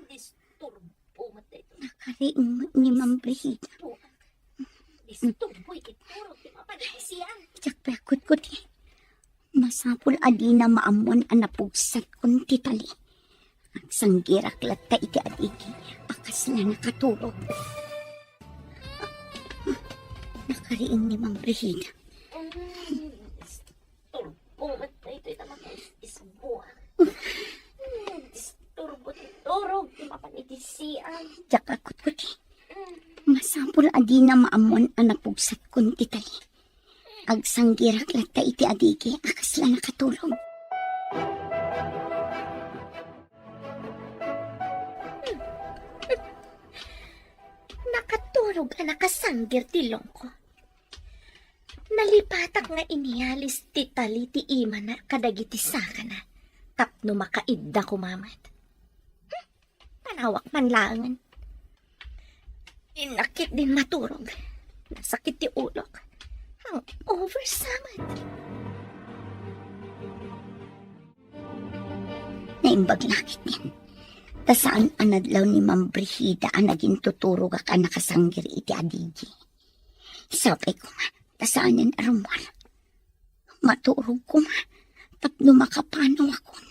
Disturbo met daytoy. Nakariing met ni Ma'am Brigida. Disturbo iti turog ti mapanisian. Diak pay a kutkuti. Masapul a dina maammuan a napugsatkon ti tali. Agsanggirak latta iti adigi a kasla nakaturog. Nakariing ni Ma'am Brigida. Turbo met daytoy ta makaisisbuak. Disturbo ti turog ti mapan iti siam. Diak a kutkuti. Masapul a dina maammuan a napugsatkon ti tali. Agsanggirak latta iti adigi a kasla nakaturog. Nakaturog a nakasanggir ti longko. Nalipatak nga inialis ti tali ti imana kadagiti sakana tapno makaidda koma met. Hmm, panawak man laengen. Innak ketdin maturog. Nasakit ti ulok. Hangover sa met. Naimbag la ketdin. Ta saan a nadlaw ni Ma'am Brigida a nagintuturogak a nakasanggir iti adigi. Sapay koma, ta saanen a rummuar. Maturog koma tapno makapanawakon.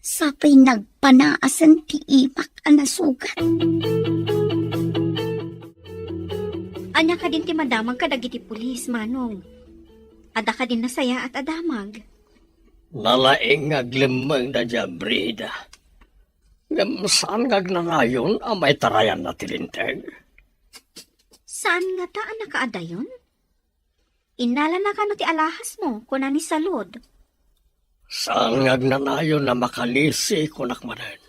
Sapay nagpanaasen ti imak a nasugat. Ania kadin ti madamag kadagiti pulis, Manong? Adda kadin nasayaat a damag? Nalaing nga aglemmengda diay Brigida. Ngem saan nga agnanayon a maitarayanna ti linteg? Saan ngata a nakaadayon? Innalana kano ti alahasmo, kuna ni Salud. Saan nga agnanayon a makalisi, kunak manen.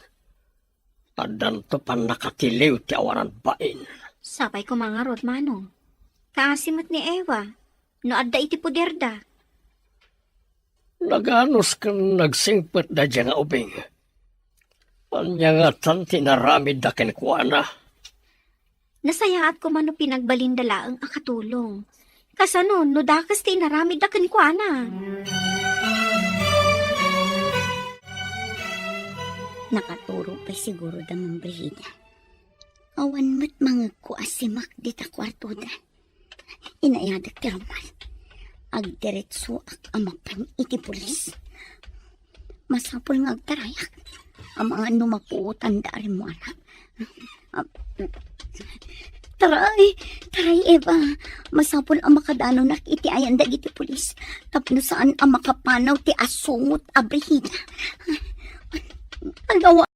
Addanto pannakatiliw ti awanan bain. Sapay koma ngarud, Manong. Kaasi met ni Eva, no adda iti poderda. Naganus ken nagsingpetda diay nga ubing. Ania ngatan ti inaramidda kenkuana? Nasayaat koma no pinagbalinda laeng a katulong. Kasano no dakes ti inaramidda kenkuana? Nakaturog pay siguro da, Ma'am Brigida. Awan met mangegko a simak dita kuartoda. Inayadek ti rummuar. Agdiretsoak a mapan iti pulis. Masapul nga agtarayak. Amangan no mapuotanda a rimmuarak. Taray, taray, Eva. Masapul a makadanonak iti ayan dagiti pulis. Tapno saan a makapanaw ti asungot a Brigida. Agawa